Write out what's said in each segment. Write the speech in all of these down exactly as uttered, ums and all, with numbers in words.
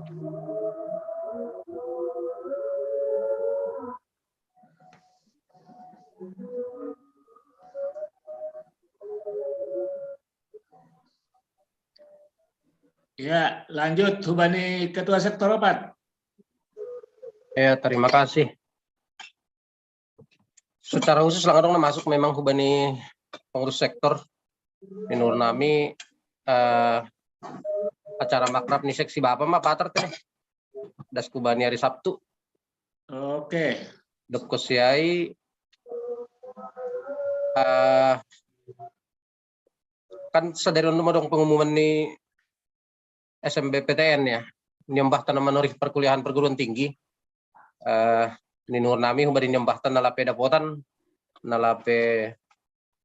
Ya, lanjut hubani ketua sektor opat. Ya, terima kasih. Secara khusus langsung masuk memang hubani pengurus sektor. Menurut nami eh, acara makrab ni seksi bapa ma patar teh. Das kubani hari Sabtu. Oke. Dokos siai eh kan sadari dong pengumuman ni S M B P T N ya. Nyembah tanaman norih perkuliahan perguruan tinggi. Eh, ni nur nami hubari nyembah tan nalape dapotan, nalape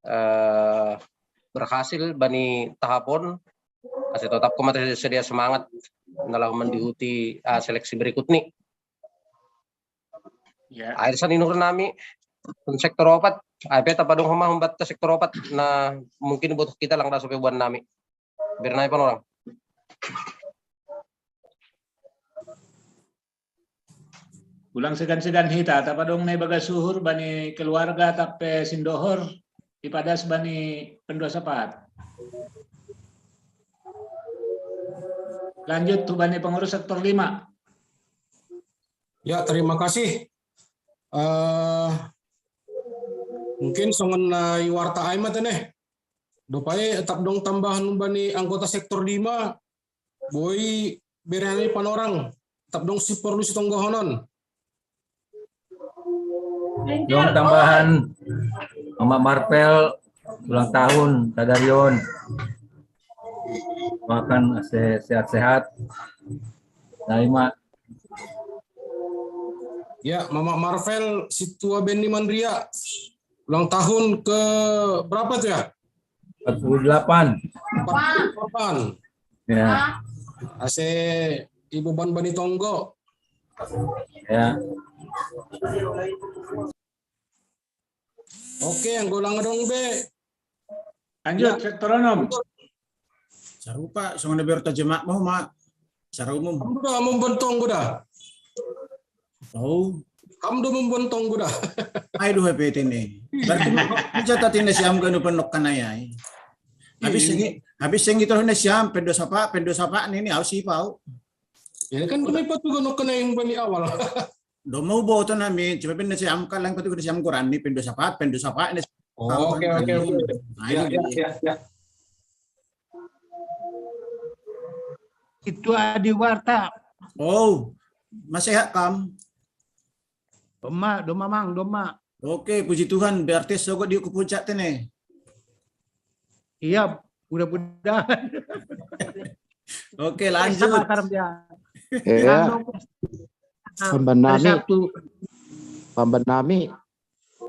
eh, berhasil bani tahapon. Asa tetap ko mate sedia semangat nalah mendihuti uh, seleksi berikut ni. Ya. Air sani nur nami sektor opat. Ape tapadong homa humbat sektor opat. Nah, mungkin butuh kita lang daso buat nami. Biar naik orang. Ulang segan-segan hita, tapadong na ibaga suhur bani keluarga tape sindohor ipadas bani pendua sapat. Lanjut tu bani pengurus sektor lima. Ya, terima kasih. Uh, mungkin songon na iwarta ai mate neh. Dopai tetap dong tambahan bani anggota sektor lima. Boi berani panorang. Tetap dong si perlu sitonggohonon. Dong tambahan Mama Marvel ulang tahun sadarion. Makan sehat-sehat. Naima. Ya, Mama Marvel situa Benny Mandria ulang tahun ke berapa tuh ya? Empat puluh delapan. Empat puluh delapan. Ya. Ase ibu ban bani tonggo. Ya. Oke, yang golang dong be. Lanjut, sektor onom. Sarupa, songon na berta jemak mau ma. Secara umum. Kamu dah membontong gue dah. Oh. Kamu dah membontong gue dah. Ai do H P T ni. Berarti bisa tadi na siam ganu penok kanayai. Habis ini, habis yang itu na siam pendo sapa, pendo sapa ni ni au si pau. Ya kan kami patu ganu kena yang bani awal. Do mau boto nami, cuma pendo siam kalang patu ganu siam kurani pendo sapa, pendo sapa ni. Oke oke oke. Nah, ini Ya ya ya. Itu Adi Warta. Oh, masih hak kam? Doma, doma mang, doma. Oke, puji Tuhan. Berarti sogo di ku puncak tene. Iya, mudah-mudahan. Oke, lanjut. Sabar, sabar, ya. Ya, Anu, pamban hari nami, Sabtu. Pamban nami.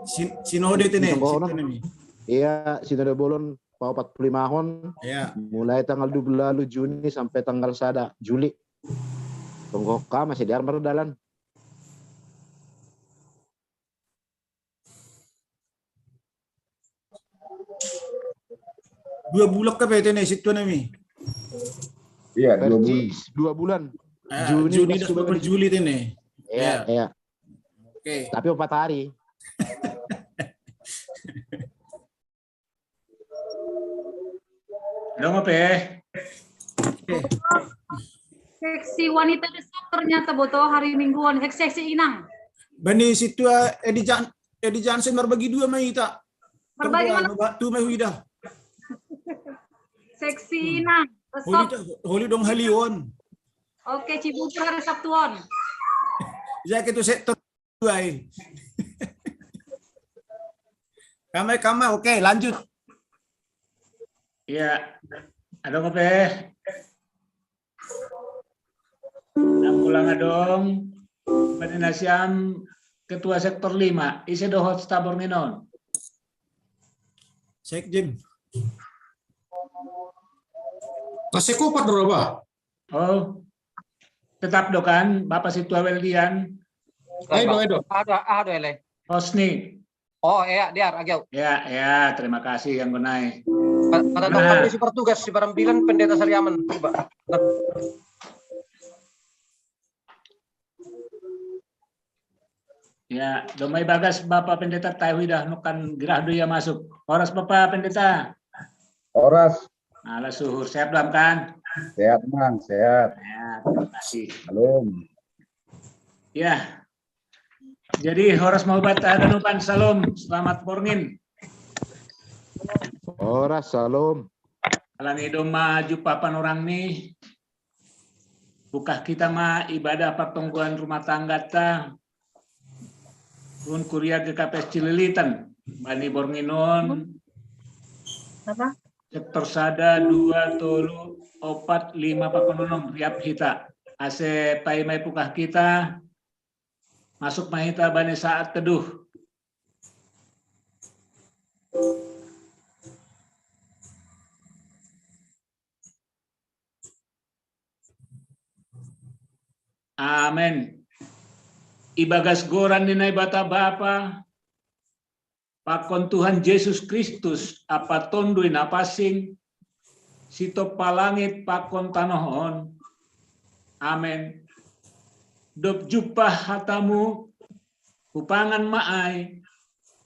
Sin sinode tene. Sinode. Sinode. Iya, sinode bolon pau empat puluh lima hon. Ya. Mulai tanggal dua puluh lalu Juni sampai tanggal sada Juli. Tunggu ka masih di armar dalan. Dua bulan ke P T N situ nami. Iya, dua bulan. Persis dua bulan. Eh, Juni Juni plus dan dua bulan. Juli tene. Iya, iya. Oke. Tapi empat hari. Dong apa? Seksi wanita besok ternyata boto hari Mingguan seksi, seksi inang. Bani situa Edi Jan Edi Jansen marbagi dua mai ita. Marbagi mana? Waktu mai huida. Seksi inang Holi besok. Holi dong halion. Oke, Cibubur hari Sabtuon. Ya kita sektor dua eh. Kamai kamai, oke, lanjut. Iya. Ada apa? Pulang adong. Bani na siam ketua sektor lima. Ise dohot stabor nginon. Sekjen. Kasih kupat berapa? Oh. Tetap do kan Bapak Situa Weldian. Ayo ayo. Ada ada ele. Hosni. Oh iya, diar agiau. Ya, ya, terima kasih yang gunai. Kata dokter si pertugas si Barambilan pendeta Sariaman. Coba. Ya, domai bagas Bapak Pendeta tahu dah nukan gerah do ya masuk. Horas Bapak Pendeta. Horas. Ala suhur, sehat dalam kan? Sehat, Mang, sehat. Ya, terima kasih. Belum. Ya. Jadi horas mau bata ada nupan, salam, selamat borngin. Horas, salam. Alani doma jupa panorang ni. Bukah kita ma ibadah pertonggoan rumah tangga ta. Run kuria G K P S Cililitan. Bani borngin on. Apa? Sektor sada, dua, tolu, opat, lima, pakon onom, riap hita. Ase pai mai pukah kita, masuk mai hita bani saat teduh. Amen. Ibagas goran ni Naibata Bapa, pakon Tuhan Yesus Kristus, apa tondui na pasing, sitop palangit pakon tanoh on. Amen. Dop jupa hatamu, hupangan ma ai,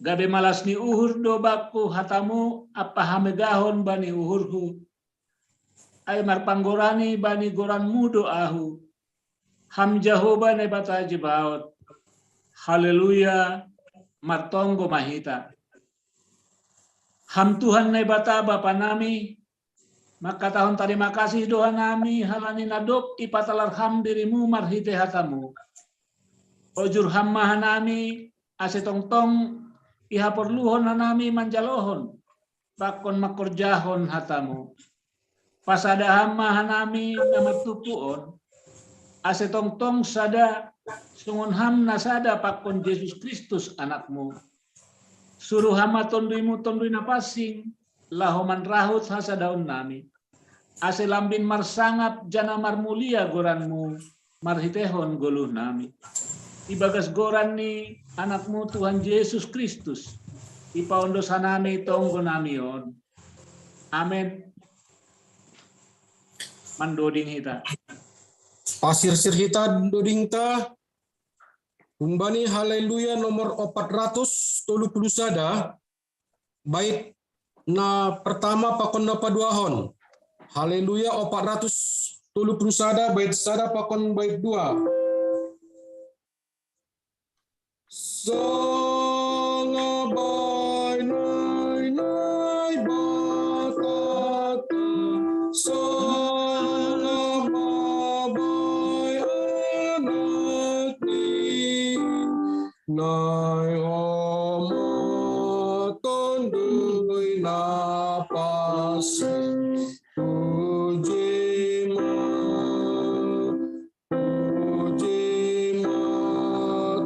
gabe malas ni uhur do bakku hatamu, apa hamegahon bani uhurhu. Ai marpanggorani bani goranmu do ahu. Ham Jahoba Naibata Jebaot. Haleluya, martonggo ma hita. Ham Tuhan Naibata Bapa nami, mangkatahon tarima kasih do hanami halani na dob ipatalar ham dirimu marhite hatamu. Ojur ham ma hanami, ase tongtong ihaporluhon hanami manjalohon, pakon mangkorjahon hatamu. Pasada ham ma hanami na martumpu on, ase tongtong sada songon ham na sada pakon Jesus Kristus anakmu. Suru ham ma tonduimu tondui na pasing, laho manrahut hasadaon nami. Ase lambin marsangap jana marmulia goranmu, marhitehon goluh nami. Ibagas goran ni anakmu Tuhan Jesus Kristus, ipaondos hanami tonggo nami on. Amen. Mandoding hita. Pasirsir hita dodingta, humbani Haleluya nomor opat ratus tolu puluh sada, bait na pertama pakon na paduahon. Haleluya opat ratus tolu puluh sada, bait sada pakon bait dua. Sanga bainai Naibata ta, sanga mabai Anak ni, nai homa Tondui na pasing. Puji ma, puji ma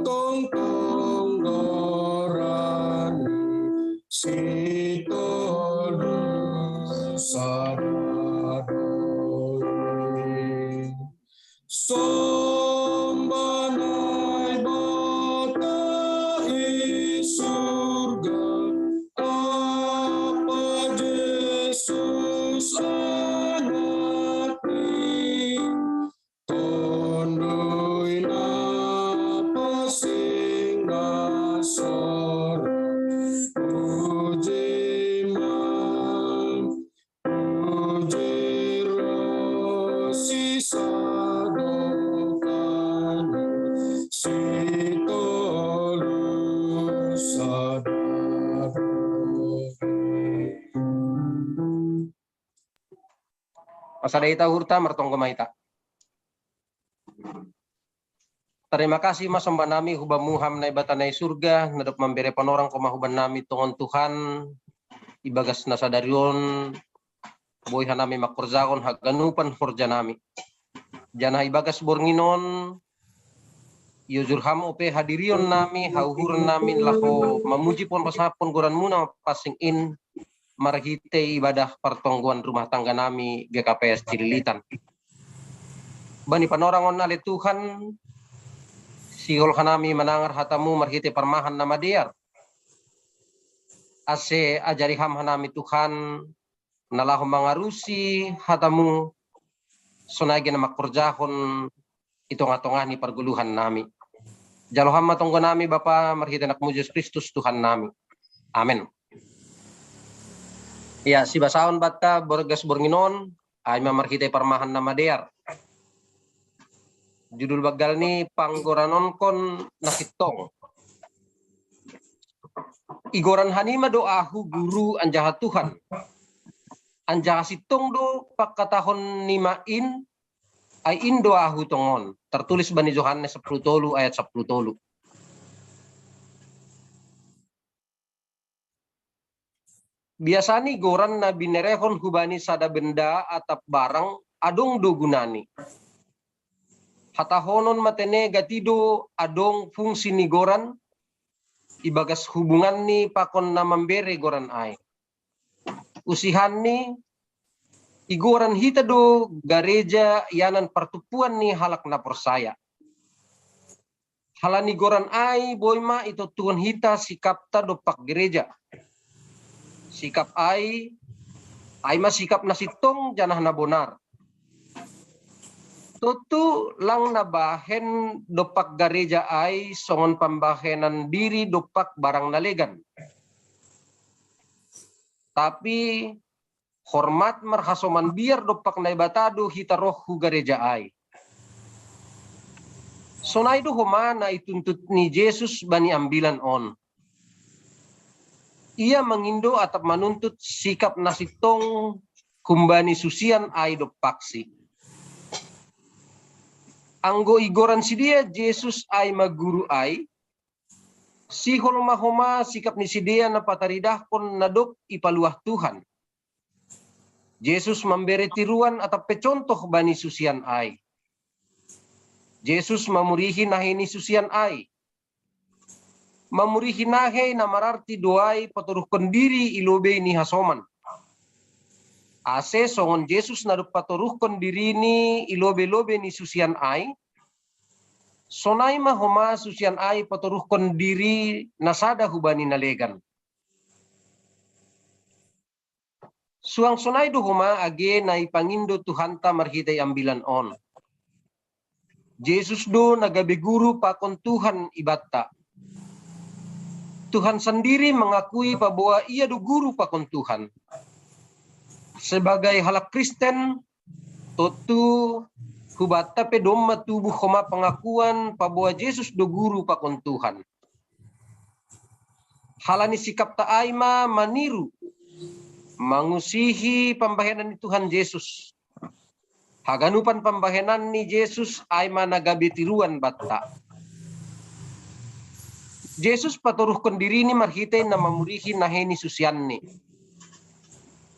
tongtong goran ni, sitolu sada do i. Somba Naibata i surga, Apa Jesus Anak ni, Tondui na pasing na sorang. Puji ma, puji ro, sisada do hami, sitolu sada do i. Pasada hita uhurta, martonggo ma hita. Tarima kasih ma somba nami hu Bamu, Ham Naibata na i surga, na dob mambere panorang Ho ma huban nami tongon Tuhan, ibagas na sadari on boi hanami mangkorjahon haganupan horja nami. Janah ibagas borngin on, iojur Ham ope hadirion nami, hauhuron nami laho mamuji pakon pasahaphon goranMu na pansing in, marhite ibadah partonggoan rumah tangga nami G K P S Cililitan. Bani panorang on ale Tuhan, sihol hanami manangar hataMu marhite parmahan na madear. Ase ajari Ham hanami Tuhan, na laho mangarusi hataMu, sonai ge na mangkorjahon i tongah-tongah ni pargoluhan nami. Jalo ham ma tonggo nami Bapa, marhite Anakmu Jesus Kristus Tuhan nami. Amen. Ya, sibasaon banta borgas borngin on, ai ma marhite parmahan na madear. Judul banggal ni panggoranon kon na sintong. Igoran hanima do ahu guru anjaha Tuhan. Anjaha sintong do pangkatahon nima in, ai in do ahu tongon. Tertulis bani Johannes sepuluh tolu ayat sepuluh tolu. Biasani goran na binerehon hubani sada benda atap barang adong do gunani. Hatahonon ma tene gati do adong fungsi ni goran ibagas hubunganni pakon na mambere goran ai. Usihanni, igoran hita do gareja ianan partumpuan ni halak na porsaya. Halani goran ai boi ma itontuhon hita sikapta dompak gareja. Sikap ai, ai ma sikap na sintong janah na bonar. Tontu lang na bahen dompak gareja ai songon pambahenan diri dompak barang na legan. Tapi hormat marhasoman biar dompak Naibata do hita roh hu gareja ai. Sonai do homa na ituntut ni Jesus bani ambilan on. Ia mangindo atap manuntut sikap na sintong humbani susian ai dompaksi. Anggo igoran sidea Jesus ai ma guru ai, sihol ma homa sikap ni sidea na pataridahkon na dob ipaluah Tuhan. Jesus mambere tiruan atap pe contoh bani susian ai. Jesus mamurihi nahei ni susian ai. Mamurihi nahei na mararti do ai patoruhkon diri i lobei ni hasoman. Ase songon Jesus na dob patoruhkon dirini i lobei-lobei ni susian ai, sonai ma homa susian ai patoruhkon diri na sada hubani na legan. Suang sonai do homa age na ipangindo Tuhanta marhitei ambilan on. Jesus do na gabe guru pakon Tuhan ibanta. Tuhan sandiri mangakui paboa ia do guru pakon Tuhan. Sebagai halak Kristen, tontu hubanta pe domma tubuh homa pangakuan paboa Jesus do guru pakon Tuhan. Halani sikapta ai ma maniru, mangusihi pambahenan ni Tuhan Jesus. Haganupan pambahenan ni Jesus ai ma na gabe tiruan banta. Jesus patoruhkon dirini marhitei na mamurihi nahei ni susianni.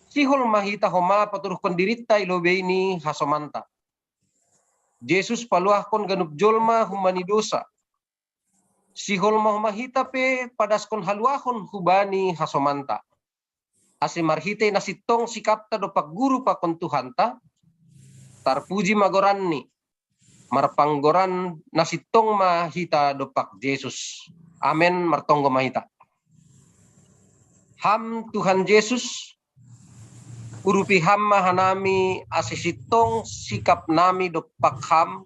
Sihol ma hita homa patoruhkon dirinta i lobei ni hasomanta. Jesus paluahkon ganup jolma humbani dosa. Sihol ma homa hita pe padaskon haluahon hubani hasomanta. Ase marhitei na sintong sikapta dompak guru pakon Tuhanta, tarpuji ma goranni, marpanggoran na sintong ma hita dompak Jesus. Amen, martonggo ma hita. Ham Tuhan Jesus, urupi Ham ma hanami ase sintong sikap nami dompak Ham,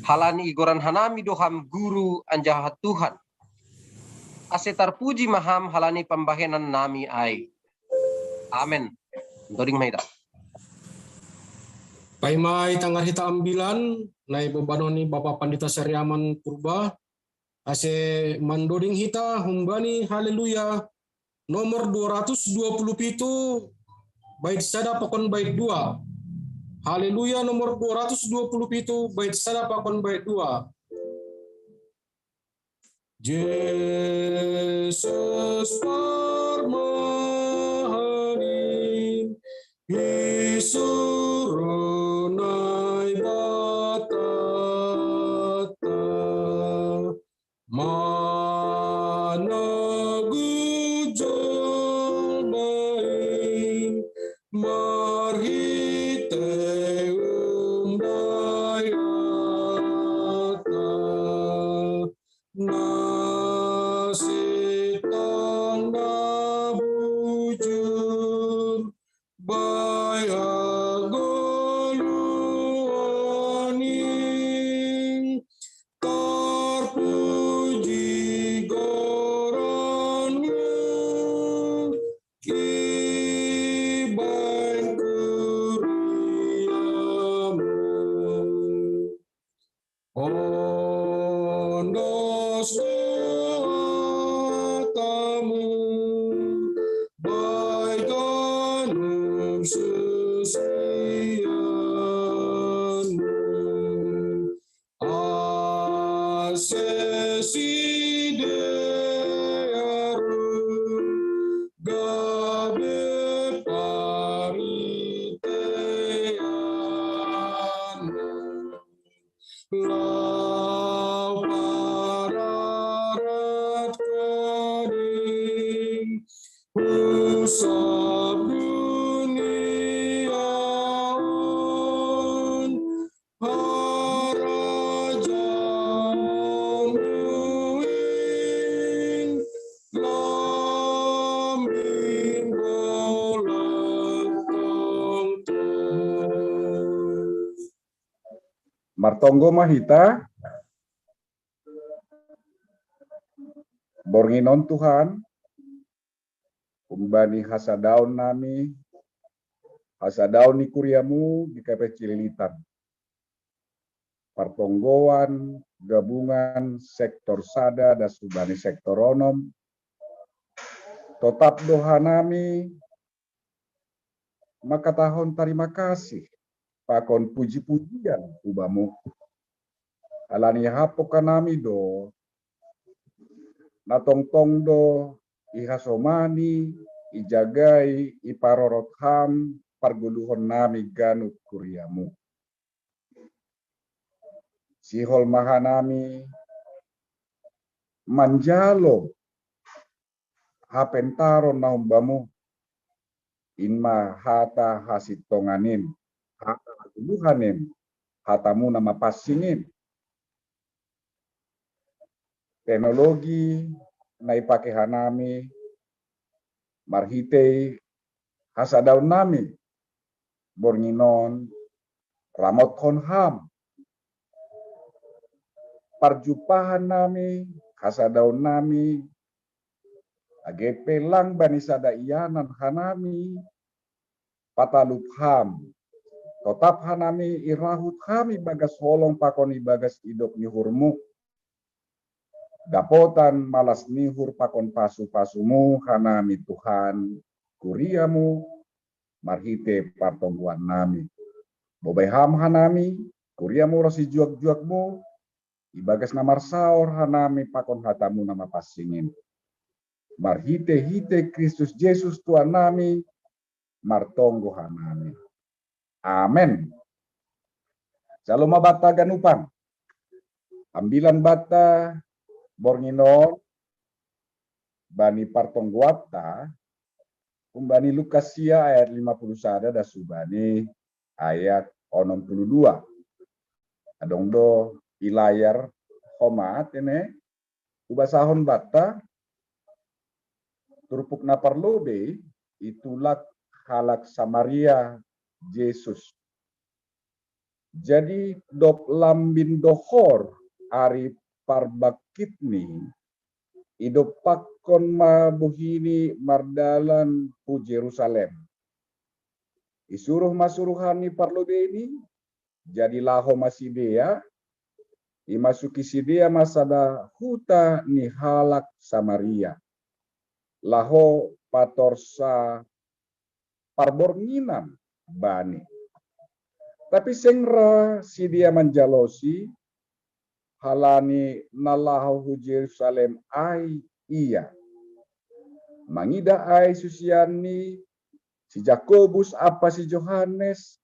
halani igoran hanami do Ham guru anjaha Tuhan. Ase tarpuji ma Ham halani pambahenan nami ai. Amen. Toding ma hita. Paima i tangar hita ambilan, na ibobanon ni Bapa Pandita Sariaman Purba, ase mandoding hita humbani Haleluya nomor dua ratus dua puluh pitu, bait sada pakon bait dua. Haleluya nomor dua ratus dua puluh pitu, bait sada pakon bait dua. Jesus parmahani, isuro Naibata, manogu jolma i, marhitei umbahen na sintong na bujur, bahen Sesidearu gabe pariteana, lau pararat kening usap dunia on, harajaon nuin lambin bolak tongtong. Martonggo ma hita. Borngin on Tuhan, umbani hasadaon nami, hasadaon ni kuriamu di K P Cililitan. Partonggoan gabungan sektor sada das hubani sektor onom, totap do hanami mangkatahon tarima kasih pakon puji-pujian hu Bamu. Halani hampok hanami do, na tongtong do ihasomani, ijagai, iparorot Ham pargoluhon nami ganup kuriamu. Sihol ma hanami manjalo hapentaron na umbamu, in ma hata hasintongan in, hata hagoluhan in, hatamu na mapansing in. Teknologi na ipake hanami marhitei hasadaon nami borngin on, ramotkon Ham. Parjumpahan nami, hasadaon nami, age pe lang bani sada ianan hanami, patalup Ham. Totap hanami irahut Ham ibagas holong pakon ibagas idop ni uhurmu. Dapotan malas ni uhur pakon pasu-pasumu hanami Tuhan, kuriamu, marhitei partonggoan nami. Bobai Ham hanami, kuriamu ro sijuak-juakmu, ibagas na marsaor hanami pakon hatamu na mapansing in. Marhitei-hitei Kristus Jesus Tuhan nami, martonggo hanami. Amen. Shalom ma banta ganupan. Ambilan banta borngin on bani partonggoanta umbani Lukas sia ayat lima puluh sada das hubani ayat onom puluh dua. Adong do i layar homa tene, hubasahon banta. Turpuk na parlobei, itulak halak Samaria Jesus. Jadi dob lambin dohor ari parbangkitni, idompakkon ma bohini mardalan hu Jerusalem. Isuruh ma suruhan ni parlobeini, jadi laho ma sidea, imasuki sidea ma sada huta ni halak Samaria, laho patorsa parbornginan bani. Tapi seng ra sidea manjalosi, halani na laho hu Jerusalem ai ia. Mangidah ai susianni, si Jakobus ampa si Johannes,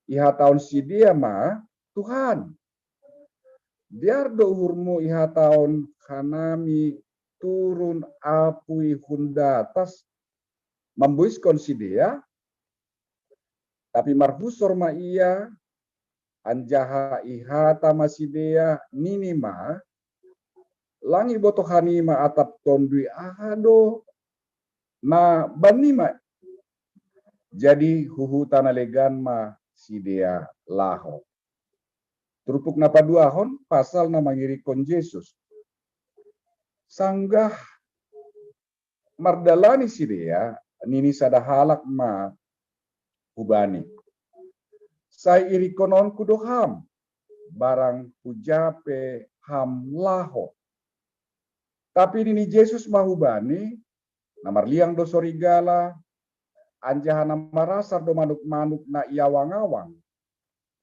ihatahon sidea ma, Tuhan, dear do uhurmu ihatahon hanami turun apuy hun datas mamboiskon sidea? Tapi marhusor ma ia, anjaha ihata ma sidea, nini ma, lang ibotoh hanima atap tonduy aha do na bannima. Jadi hu huta na legan ma sidea laho. Turpuk na paduahon pasal na mangirikkon Jesus. Sanggah mardalani sidea, nini sada halak ma hubani, sai irikkononku do ham, barang huja pe ham laho. Tapi nini Jesus ma hubani, na marliang do sorigala, anjaha na marasar do manuk-manuk na iawang-awang.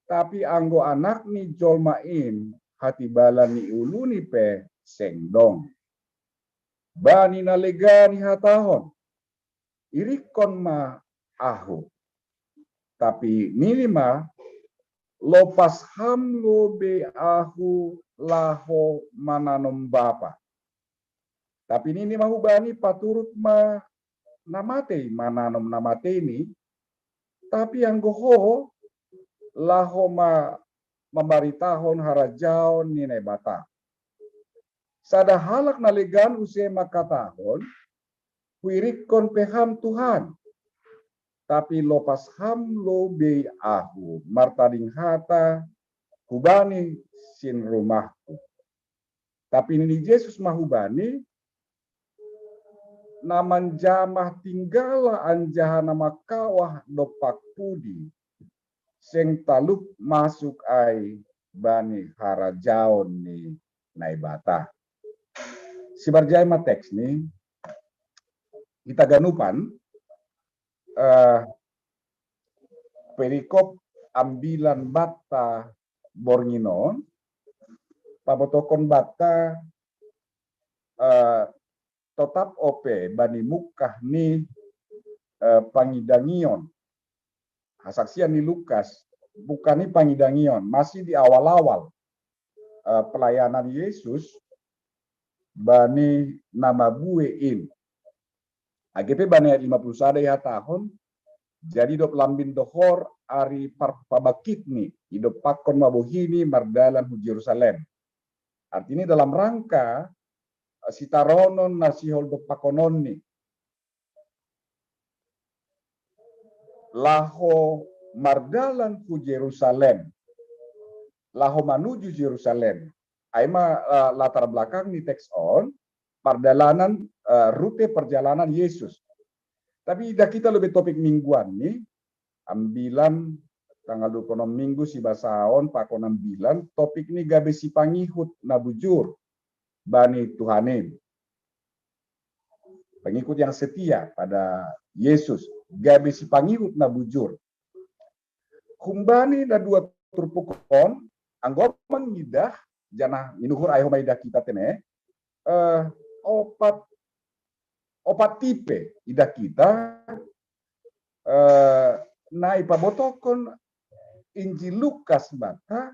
Tapi anggo Anak ni jolma in hatibalan ni uluni pe seng dong. Bani na legan ihatahon, "Irikon ma ahu." Tapi nini ma, "Lopas ham lobei ahu laho mananom Bapa." Tapi nini ma hubani, "Paturut ma na matei mananom na mateini, tapi anggo ho, laho ma mambaritahon harajaon ni Naibata." Sada halak na legan use mangkatahon, "Huirikkon pe ham Tuhan, tapi lopas ham lobei ahu martading hata hubani sin rumahku." Tapi nini Jesus ma hubani, "Na manjamah tinggala anjaha na mangkawah dompak pudi, seng talup masuk ai bani harajaon ni Naibata." Sibarjai ma teks ni, hita ganupan, eh, perikop ambilan banta borngin on, pabotohon banta, eh, totap ope bani mungkah ni, eh, pangidangion. Hasaksian ni Lukas, mungkah ni pangidangion, masih di awal-awal, eh, pelayanan Yesus bani na mabue in. Age pe bani ayat lima puluh sada ihatahon, "Jadi dob lambin dohor ari par-, pabangkitni, idompakkon ma bohini mardalan hu Jerusalem." Artini dalam rangka, eh, sitaronon na sihol dompakkononni. Laho mardalan hu Jerusalem. Laho manuju Jerusalem. Ai ma, eh, latar belakang ni teks on, pardalanan, eh, rute perjalanan Yesus. Tapi idah hita lobei topik mingguan ni, ambilan tanggal dua puluh enam minggu sibasaon pakon ambilan, topik ni gabe sipangihut na bujur bani Tuhan in. Pengikut yang setia pada Yesus, gabe sipangihut na bujur. Humbani na dua turpuk on, anggo mangidah, janah minuhur ai ho ma idah hita tene, eh, opat, opat tipe idah hita, eh, na ipabotohon Injil Lukas banta,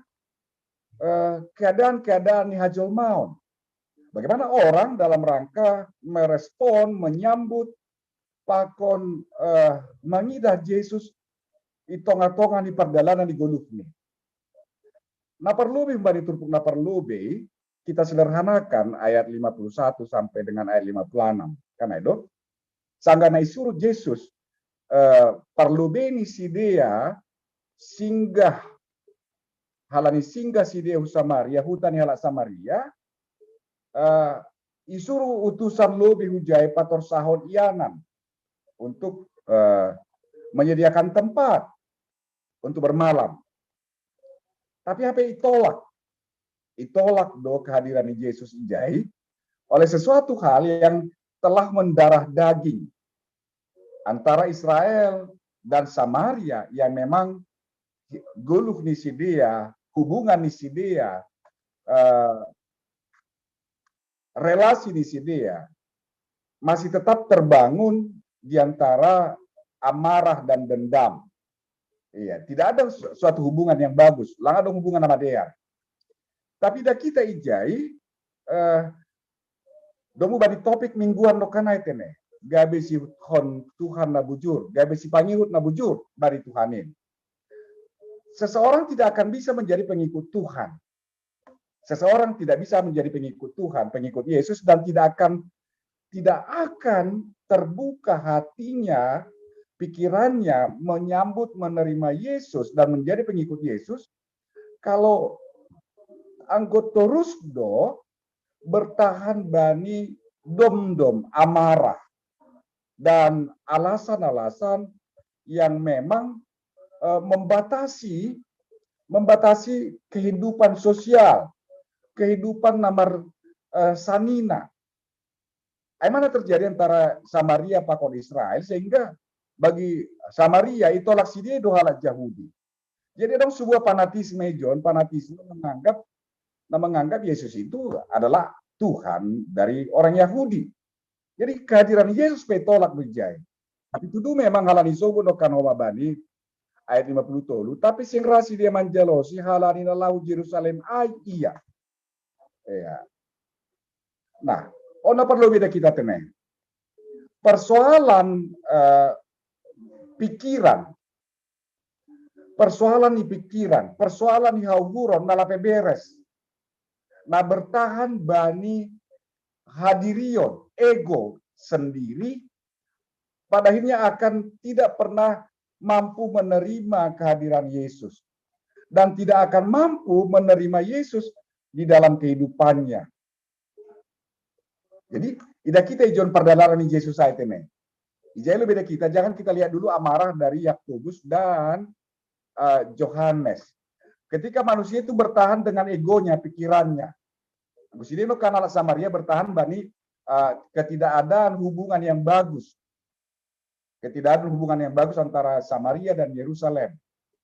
eh, keadaan-keadaan ni hajolmaon. Bagaimana orang dalam rangka merespon, menyambut, pakon, eh, mangidah Jesus i tongah-tongah ni pardalanan ni goluhni. Na parlobei, humbani turpuk na parlobei, kita sederhanakan ayat lima puluh satu sampai dengan ayat lima puluh enam. Kan ai do? Sanggah na isuru Jesus, eh, parlobei ni sidea singgah, halani singgah sidea hu Samaria, huta ni halak Samaria, eh, isuru utusan lobei hujai patorsahon ianan untuk, eh, menyediakan tempat untuk bermalam. Tapi hape itolak. Itolak do kehadiran ni Jesus ijai oleh sesuatu hal yang telah mendarah daging antara Israel dan Samaria yang memang goluh ni sidea, hubungan ni sidea, eh, relasi ni sidea masih tetap terbangun di antara amarah dan dendam. Iya, tidak ada su-, suatu hubungan yang bagus. Lang adong hubungan na madear. Tapi idah hita ijai, eh, domu bani topik mingguan nongkan ai tene. Gabe sihon Tuhan na bujur, gabe sipangihut na bujur bani Tuhan in. Seseorang tidak akan bisa menjadi pengikut Tuhan. Seseorang tidak bisa menjadi pengikut Tuhan, pengikut Yesus, dan tidak akan, tidak akan terbuka hatinya, pikirannya menyambut, menerima Yesus dan menjadi pengikut Yesus kalau anggo torus do bertahan bani domdom, amarah, dan alasan-alasan yang memang, eh, membatasi, membatasi kehidupan sosial, kehidupan na mar, eh, sanina. Ai ma na terjadi antara Samaria pakon Israel, sehingga bagi Samaria itolak sidea do halak Jahudi. Jadi adong sebuah fanatisme, John, fanatisme menganggap Nah, menganggap Yesus itu adalah Tuhan dari orang Yahudi. Jadi kehadiran Yesus pe tolak bejai. Tapi tudu memang hal ni sobu no kan homa bani ayat lima puluh tolu, tapi sing rasi dia manjalosi hal ni na lahu Jerusalem ai ia. Ya. Nah, ona perlu beda kita tenai. Persoalan uh, pikiran, persoalan di pikiran, persoalan di hauhuron na lape beres. Nah, bertahan bani hadirion, ego sendiri, pada akhirnya akan tidak pernah mampu menerima kehadiran Yesus dan tidak akan mampu menerima Yesus di dalam kehidupannya. Jadi, ida kita ijon pardalanan ni Yesus ai tenai. Ijai lo beda kita, jangan kita lihat dulu amarah dari Yakobus dan uh, Johannes. Ketika manusia itu bertahan dengan egonya, pikirannya. Agus ide no kan anak Samaria bertahan bani uh, ketidakadaan hubungan yang bagus. Ketidakadaan hubungan yang bagus antara Samaria dan Yerusalem.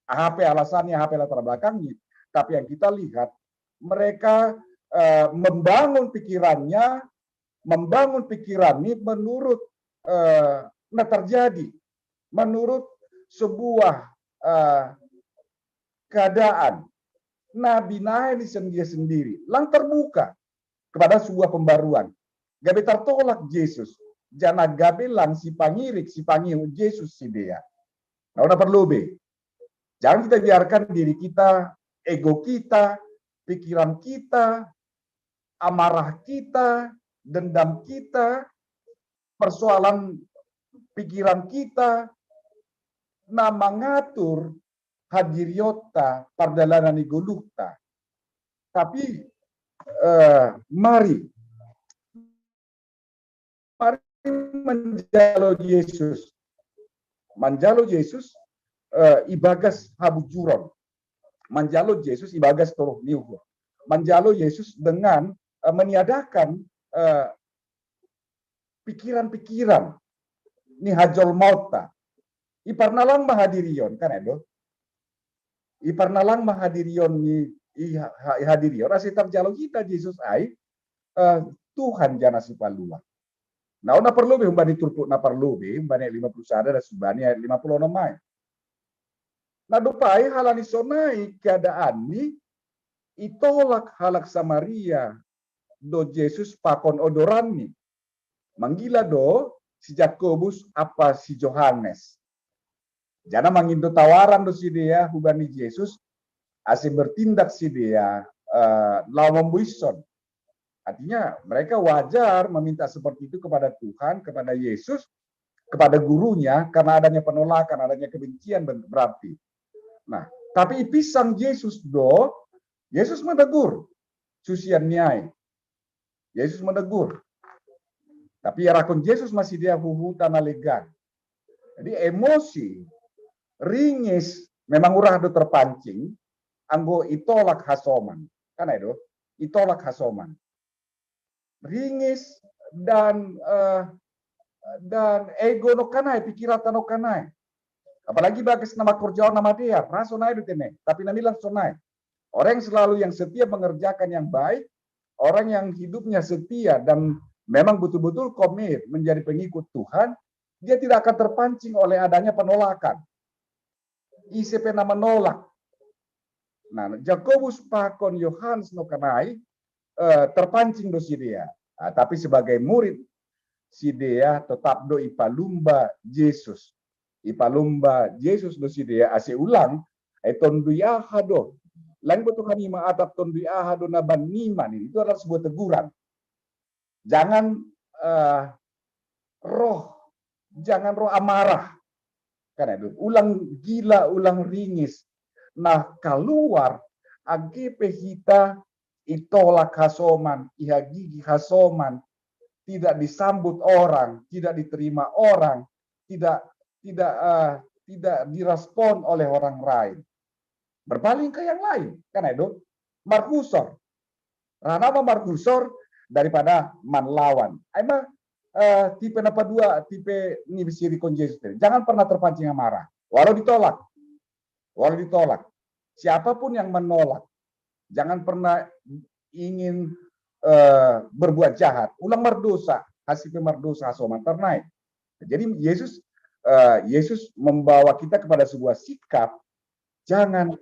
Apa alasannya, apa latar belakangnya. Tapi yang kita lihat, mereka uh, membangun pikirannya, membangun pikiran ini menurut uh, na terjadi, menurut sebuah uh, keadaan. Nabi naik di sendiri sendiri, lang terbuka kepada sebuah pembaruan. Gabe tertolak Yesus, jana gabe lang si pangirik, si pangiru Yesus si dia. Nah, ona perlu be. Jangan kita biarkan diri kita, ego kita, pikiran kita, amarah kita, dendam kita, persoalan pikiran kita, na mengatur hadiriotta pardalanan ni goluhta. Tapi uh, mari mari menjalo Yesus. Manjalo Yesus uh, ibagas habujuron. Manjalo Yesus ibagas toroh ni uhur. Manjalo Yesus dengan uh, meniadakan uh, pikiran-pikiran ni hajol mauta. Iparnalang mahadirion kan edo. Iparnalang mahadirion ni ihadirion asi tarjalo kita Yesus ai uh, Tuhan jana si palua. Nah, ona perlu be humbani turpuk na perlu be humbani lima puluh sada dan subani ayat lima puluh enam mai. Nah, dopai halani sonai keadaan ni itolak halak Samaria do Yesus pakon odoran ni. Manggila do si Jakobus apa si Johannes. Jana mangindo tawaran do si dia hubani Yesus asi bertindak si dia uh, lau membuison. Artinya mereka wajar meminta seperti itu kepada Tuhan, kepada Yesus, kepada gurunya karena adanya penolakan, adanya kebencian berarti. Nah, tapi ipisang Yesus do, Yesus menegur susian niai. Yesus menegur. Tapi yarakon Yesus masih dia huhuta na legan. Jadi emosi, ringis, memang urah do terpancing, anggo itolak hasoman. Kan itu, itolak hasoman. Ringis dan uh, dan ego no kanai, pikiran no kanai. Apalagi bagi nama kerjaan nama dia, raso naik di tene, tapi namilang sonai. Orang yang selalu yang setia mengerjakan yang baik, orang yang hidupnya setia dan memang betul-betul komit menjadi pengikut Tuhan, dia tidak akan terpancing oleh adanya penolakan. Ise pena menolak. Nah, Jakobus pakon Yohanes no kanai eh, terpancing do sidea. Nah, tapi sebagai murid sidea tetap do ipalumba Yesus. Ipalumba Yesus do sidea ase ulang eh, tondui aha do. Lain butuh kami maatap tondui aha do na banima ini. Itu adalah sebuah teguran. Jangan uh, roh, jangan roh amarah. Karena itu ulang gila, ulang ringis. Nah, keluar age pe hita itolak hasoman, ihagigi hasoman, tidak disambut orang, tidak diterima orang, tidak tidak uh, tidak direspon oleh orang lain. Berpaling ke yang lain, kan itu? Marhusor. Ranama marhusor daripada manlawan. Aima uh, tipe napa dua tipe ni bisiri kon Yesus tadi. Jangan pernah terpancing amarah. Walau ditolak. Walau ditolak. Siapapun yang menolak, jangan pernah ingin uh, berbuat jahat, ulang mardosa, hasil pe mardosa hasoman tar nai. Jadi Yesus uh, Yesus membawa kita kepada sebuah sikap, jangan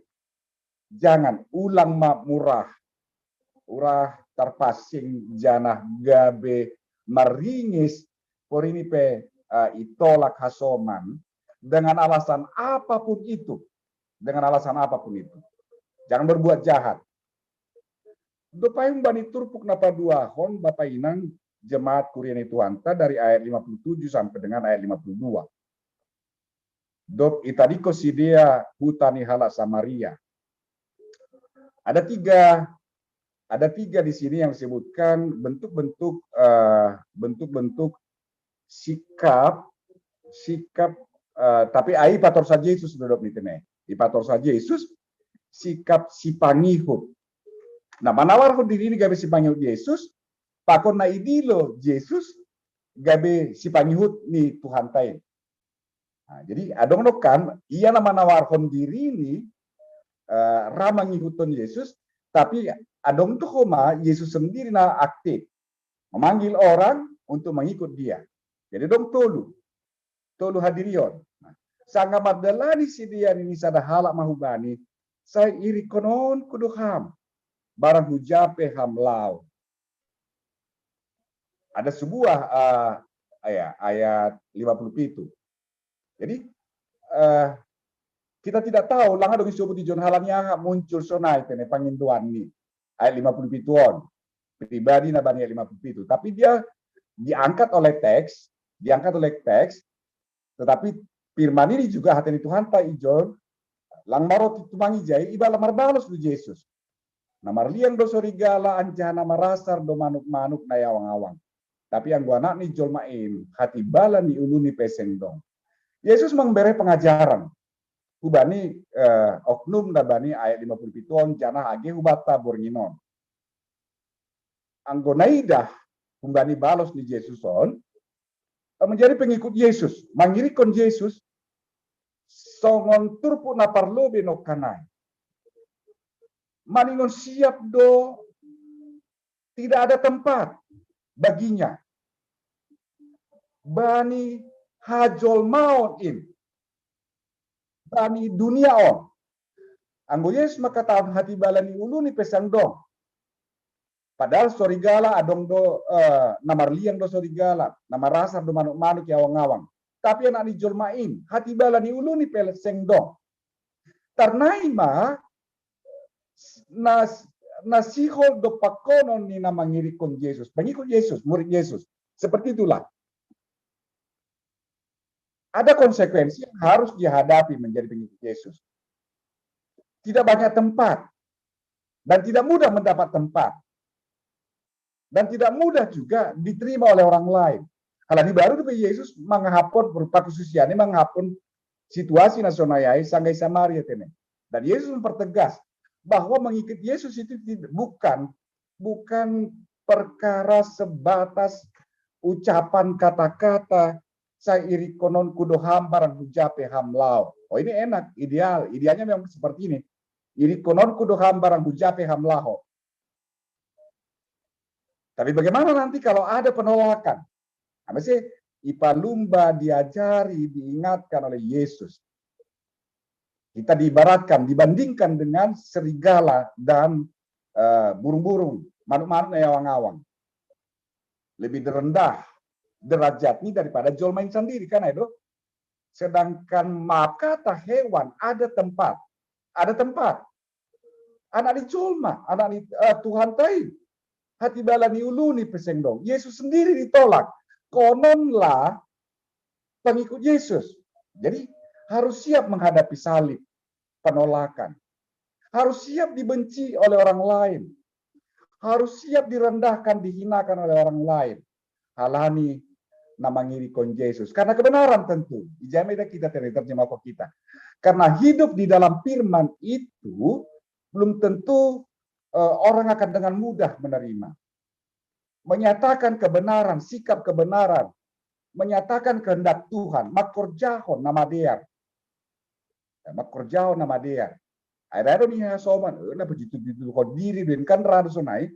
jangan ulang ma murah, urah tarpasing janah gabe maringis, porini pe uh, itolak hasoman dengan alasan apapun itu, dengan alasan apapun itu. Jangan berbuat jahat. Dopayung bani turpuk na paduahon, Bapa Inang, jemaat kurian ni Tuhanta, dari ayat lima puluh tujuh sampai dengan ayat lima puluh dua. Dok itadiko sidea huta ni halak Samaria. Ada tiga ada tiga di sini yang disebutkan bentuk-bentuk uh, bentuk-bentuk sikap sikap uh, tapi ai pator saja Yesus dodok ni tene. Ipator saja Yesus sikap si pangihut. Nah, manawarhon diri ni gabe si pangihut Yesus, pakon na idilo Yesus gabe si pangihut ni Tuhan tain. Nah, jadi adong do kan ia na manawarhon diri ni uh, ra mangihuton Yesus, tapi adong do homa Yesus sendiri na aktif memanggil orang untuk mengikut dia. Jadi dong tolu, tolu hadirion. Nah, sanga mardalani sidea ni sada halak mahubani, sai irikononku do ham, barang hujape ham lao. Ada sebuah uh, ayat, ayat lima puluh pitu. Jadi uh, kita tidak tahu langa dong isobut ijon halak ni aha muncul sonai tene panginduan ni ayat lima puluh pitu on. Pribadi na bani ayat lima puluh pitu. Tapi dia diangkat oleh teks, diangkat oleh teks, tetapi firman ini juga hateni Tuhanta ijon, lang maroti tumang ijai, ibala marbalos do Yesus. Na marliang do sorigala anjaha na marasar do manuk-manuk na iawang-awang. Tapi anggo Anak ni jolma in, hatibala ni ulu ni pe seng dong. Yesus mambere pengajaran. Hubani eh, oknum na bani ayat lima puluh pitu on janah age hubata borngin on. Anggo naidah hubani balos ni Yesus on, menjadi pengikut Yesus, mangirikkon Yesus, songon turpuk na parlobe nongkanai. Maningon siap do, tidak ada tempat baginya. Bani hajolmaon in, bani dunia on. Anggo Yesus mangkatahon hatibala ni ulu ni pe seng dong. Padahal sorigala adong do uh, na marliang do sorigala, na marasar do manuk-manuk iawang-awang. Tapi Anak ni jolma in, hatibala ni ulu ni pe seng dong. Tarnai ma na, na sihol do pakonon ni na mangirikkon Yesus, pengikut Yesus, murid Yesus. Seperti itulah. Ada konsekuensi yang harus dihadapi menjadi pengikut Yesus. Tidak banyak tempat dan tidak mudah mendapat tempat. Dan tidak mudah juga diterima oleh orang lain. Halani baru juga Yesus mangahapon berupa kesusiannya mangahapon situasi na sonai ai sanggai Samaria tene. Dan Yesus mempertegas bahwa mengikut Yesus itu bukan bukan perkara sebatas ucapan kata-kata, sai irikononku do ham barang hujape ham lao. Oh, ini enak, ideal. Idealnya memang seperti ini. Irikononku do ham barang hujape ham lao. Tapi bagaimana nanti kalau ada penolakan? Nah, mesti ipalumba, diajari, diingatkan oleh Yesus. Kita diibaratkan, dibandingkan dengan serigala dan uh, burung-burung, manuk-manuk na iawang-awang. Lebih rendah derajatnya daripada jolma in sandiri, kan itu? Sedangkan maaf kata hewan ada tempat, ada tempat. Anak ni jolma, anak ni uh, Tuhan tain. Hatibala ni ulu ni pe seng dong. Yesus sendiri ditolak. Kononlah pengikut Yesus. Jadi harus siap menghadapi salib, penolakan. Harus siap dibenci oleh orang lain. Harus siap direndahkan, dihinakan oleh orang lain. Halani na mangirikkon Yesus. Karena kebenaran tentu. Ijai ma ida kita tene terjemah kita. Karena hidup di dalam firman itu belum tentu uh, orang akan dengan mudah menerima. Menyatakan kebenaran, sikap kebenaran, menyatakan kehendak Tuhan, mangkorjahon na madear. Ya, mangkorjahon na madear. Ada ada nih soman, eh, napa jitul-jitul ho diri, den kan rado sonai.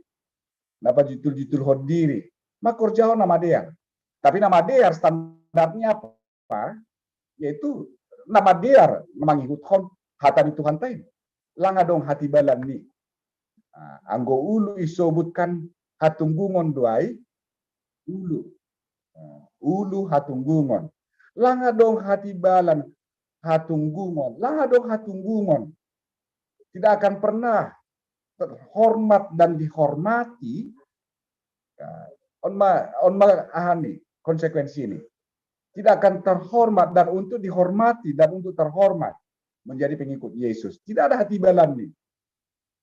Napa jitul-jitul ho diri. Ma korja ho na madear. Tapi na madear standarnya apa? Yaitu na madear, na mangihuthon hata ni Tuhanta i. Langa dong hatibalanni. Nah, anggo ulu isobutkan hatunggungon do ai, ulu. Nah, ulu hatunggungon. Langa dong hatibalan hatunggungon. Langa dong hatunggungon. Tidak akan pernah terhormat dan dihormati. Nah, on ma, on ma aha ni konsekuensi ini. Tidak akan terhormat dan untuk dihormati dan untuk terhormat menjadi pengikut Yesus. Tidak ada hatibalanni.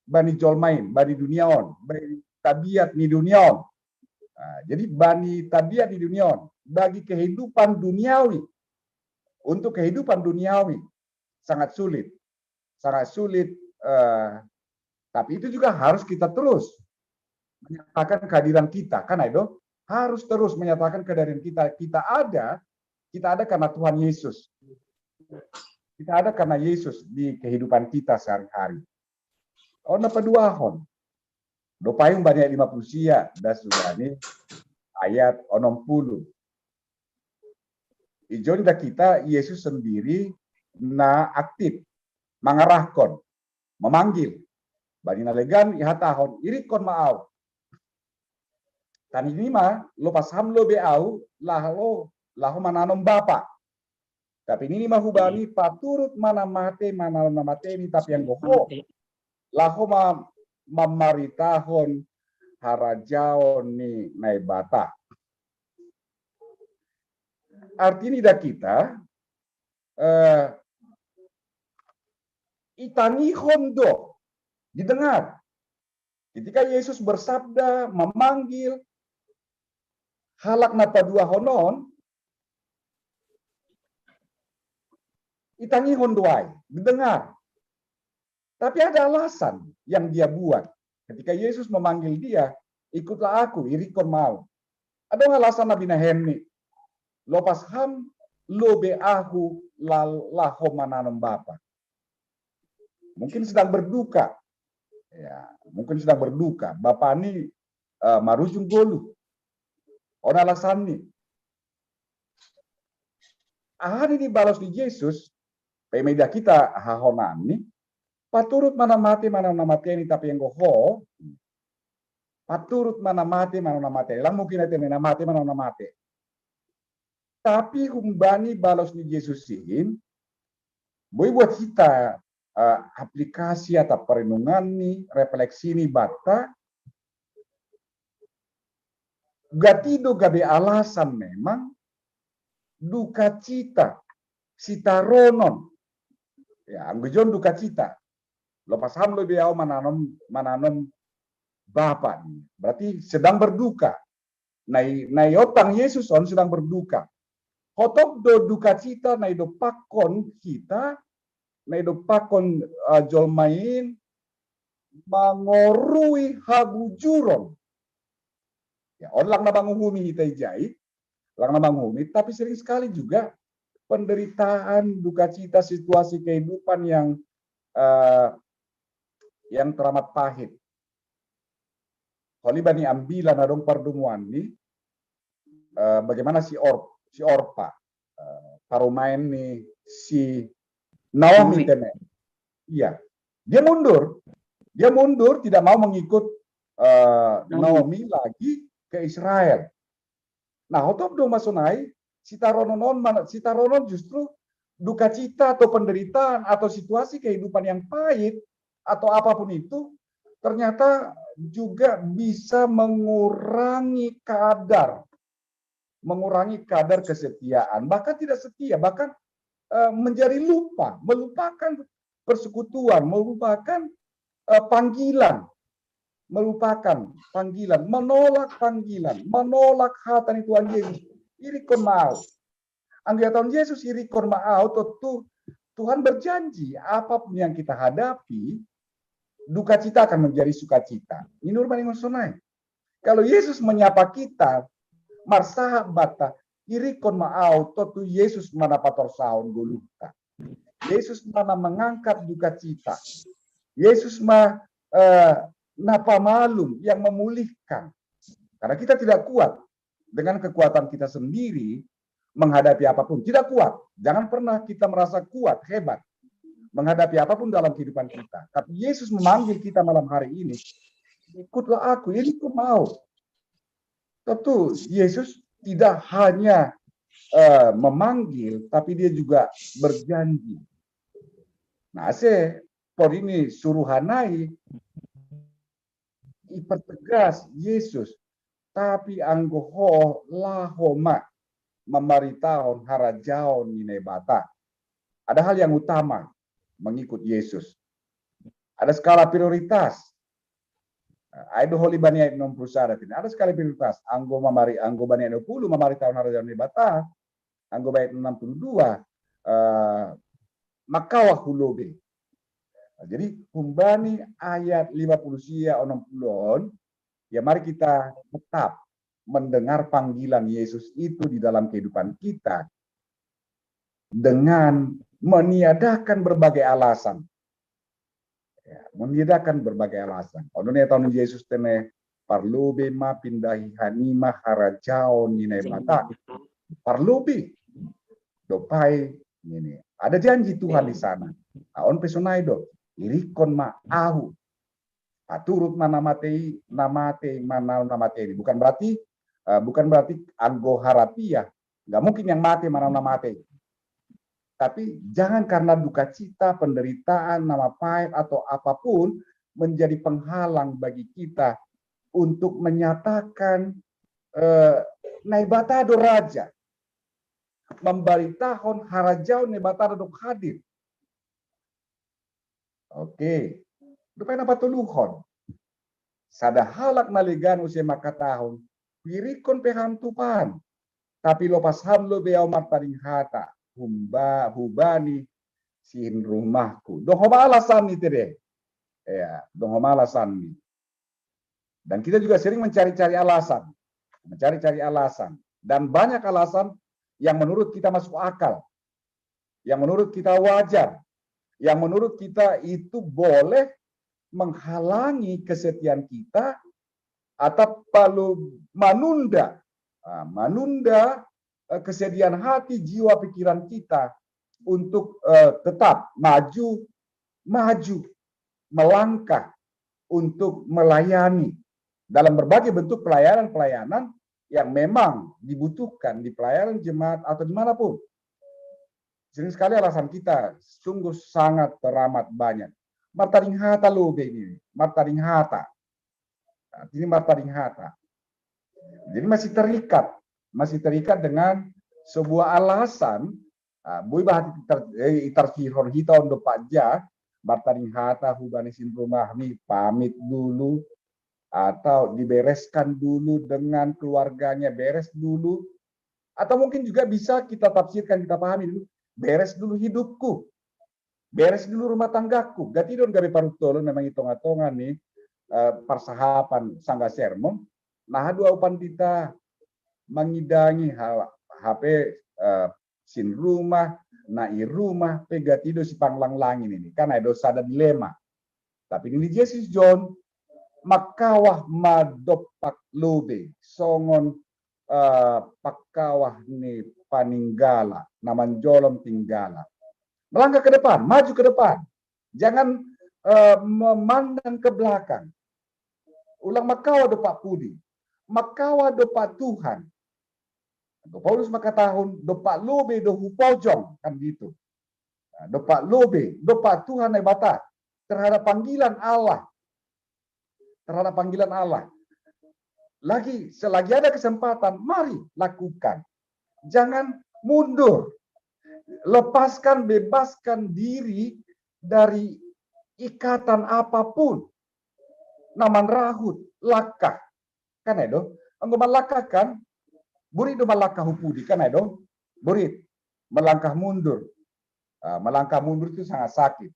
Bani jolma i, bani dunia on, bani tabiat ni dunia on. Nah, jadi bani tabiat ni dunia on, bagi kehidupan duniawi, untuk kehidupan duniawi sangat sulit, sangat sulit. Eh, tapi itu juga harus kita terus menyatakan kehadiran kita, kan itu harus terus menyatakan kehadiran kita. Kita ada, kita ada karena Tuhan Yesus. Kita ada karena Yesus di kehidupan kita sehari-hari. On na paduahon. Do payung bani ayat lima puluh sia, das sudah ni ayat onom puluh. Ijon da kita Yesus sendiri na aktif, mangarahkon, memanggil. Bani na legan ihatahon, irikkon ma au. Tani ni ma, lopas ham lobei au, laho, laho mananom Bapa. Tapi nini ma hubani, paturut ma na mate mananom na mate ni, tapi anggo ho, laho ma mamaritahon harajaon ni Naibata. Artini da kita, eh, itangihon do, didengar. Ketika Yesus bersabda, memanggil halak na paduahon on, itangihon do ai, didengar. Tapi ada alasan yang dia buat. Ketika Yesus memanggil dia, ikutlah aku, irikkon ma au. Adong alasan na binahenni. Lopas ham lobei ahu, laho mananom Bapa. Mungkin sedang berduka. Ya, mungkin sedang berduka. Bapani, eh, marujung goluh. On alasanni. Aha ni dibalos ni Jesus, pe maida kita hahonan ni, paturut ma na mate mananom na mate ni, tapi anggo ho, paturut ma na mate mananom na mate. Lang mungkin ate na mate mananom na mate. Tapi humbani balos ni Jesus in, boi buat hita, eh, aplikasi atau perenungan ni, refleksi ni banta, gati do gabe alasan memang dukacita, sitaronon. Ya, anggo ijon dukacita. Lopas ham lobei au mananom, mananom Bapa. Berarti sedang berduka. Na i, na iotang Yesus on sedang berduka. Hotop do dukacita na idopakkon hita, na idopakkon, eh, jolma in mangorui habujuron. Ya, on lang na manguhumi hita ijai, lang na manguhumi, tapi sering sekali juga penderitaan, dukacita, situasi kehidupan yang, eh, yang teramat pahit. Holi bani Ambila na dong pardomuan ni, eh, bagaimana si Or-, si Orpa, eh, parumaen ni si Naomi. Naomi. Tene. Iya, dia mundur, dia mundur, tidak mau mengikut, eh, Naomi. Naomi lagi ke Israel. Nah, hotop do ma sonai, sitaronon on mana, sitaronon justru dukacita atau penderitaan atau situasi kehidupan yang pahit atau apapun itu, ternyata juga bisa mengurangi kadar, mengurangi kadar kesetiaan, bahkan tidak setia, bahkan, eh, menjadi lupa, melupakan persekutuan, melupakan, eh, panggilan, melupakan panggilan, menolak panggilan, menolak hata ni Tuhan Yesus. Irikkon ma au. Anggo ihatahon Yesus irikkon ma au, tentu Tuhan berjanji, apapun yang kita hadapi, dukacita akan menjadi sukacita. Ini rumah sonai. Kalau Yesus menyapa kita, marsahat banta, irikkon ma au, tentu Yesus ma na patorsahon goluhta. Yesus ma na mengangkat dukacita. Yesus mah eh, napa malum yang memulihkan. Karena kita tidak kuat dengan kekuatan kita sendiri menghadapi apapun. Tidak kuat. Jangan pernah kita merasa kuat, hebat menghadapi apapun dalam kehidupan kita. Tapi Yesus memanggil kita malam hari ini, ikutlah aku, ini aku mau. Tentu Yesus tidak hanya eh, memanggil, tapi dia juga berjanji. Nah, se por ini suruhanai ipertegas Yesus, tapi anggo ho laho ma mamaritahon harajaon ni Naibata. Ada hal yang utama mengikut Yesus. Ada skala prioritas. Ai do holi bani ayat enam puluh sada ini. Ada skala prioritas. Anggo mamari anggo bani ayat enam puluh mamaritahon harajaon ni Naibata, anggo bani ayat enam puluh dua eh, makawa hulobe. Nah, jadi humbani ayat lima puluh sia onom puluh on, ya mari kita tetap mendengar panggilan Yesus itu di dalam kehidupan kita dengan meniadakan berbagai alasan. Ya, meniadakan berbagai alasan. Ono ne tahun Yesus tene parlobe ma pindahi hanima harajaon ni Naibata. Parlobe dopai ini. Ada janji Tuhan di sana. Nah, on pesonai do. Irikon ma ahu. Nah, turut mana mati, namate mana namate ini. Bukan berarti uh, bukan berarti anggo harapiah. Nggak mungkin yang mati mana namate. Tapi jangan karena duka cita, penderitaan, nama pahit atau apapun menjadi penghalang bagi kita untuk menyatakan eh, Naibata do Raja. Membaritahon harajaon Naibata do hadir. Oke. Rupanya apa tuluhon? Sada halak na legan use mangkatahon, pirikon pe ham Tuhan. Tapi lopas ham lo be au martading hata humba hubani sin rumahku. Dohoma alasan ni tede. Ya, dohoma alasan ni. Dan kita juga sering mencari-cari alasan, mencari-cari alasan, dan banyak alasan yang menurut kita masuk akal, yang menurut kita wajar, yang menurut kita itu boleh menghalangi kesetiaan kita atau perlu menunda, menunda eh, kesediaan hati, jiwa, pikiran kita untuk eh, tetap maju, maju, melangkah untuk melayani dalam berbagai bentuk pelayanan-pelayanan yang memang dibutuhkan di pelayanan jemaat atau dimanapun. Sering sekali alasan kita sungguh sangat teramat banyak. Martading hata lo be ini, martading hata. Nah, ini martading hata. Jadi masih terikat, masih terikat dengan sebuah alasan. Nah, boi bah eh, itar sihor hita on do paja, martading hata hubani sin rumahmi, pamit dulu, atau dibereskan dulu dengan keluarganya, beres dulu. Atau mungkin juga bisa kita tafsirkan, kita pahami dulu, beres dulu hidupku, beres dulu rumah tanggaku. Gati do on gabe paruntolon memang i tonga-tonga ni eh, parsahapan sangga sermon. Nah, dua upan kita mangidangi hape eh, sin rumah, na i rumah pe gati do sipanglanglangin ini. Kan ai do sada dilema. Tapi ini Jesus John, makawa ma dompak lobe songon uh, pakawah ni paninggala, na manjolom tinggala. Melangkah ke depan, maju ke depan. Jangan uh, memandang ke belakang. Ulang makawa dompak pudi, makawa dompak Tuhan. Paulus mangkatahon dompak lobe do hupojom, kan gitu. Nah, dompak lobe, dompak Tuhan Naibata terhadap panggilan Allah. Terhadap panggilan Allah. Lagi, selagi ada kesempatan, mari lakukan. Jangan mundur. Lepaskan, bebaskan diri dari ikatan apapun. Na manrahut, lakah. Kan ai do? Anggo malakah kan, burit do malakah hu pudi, kan ai do? Burit, melangkah mundur. Uh, melangkah mundur itu sangat sakit.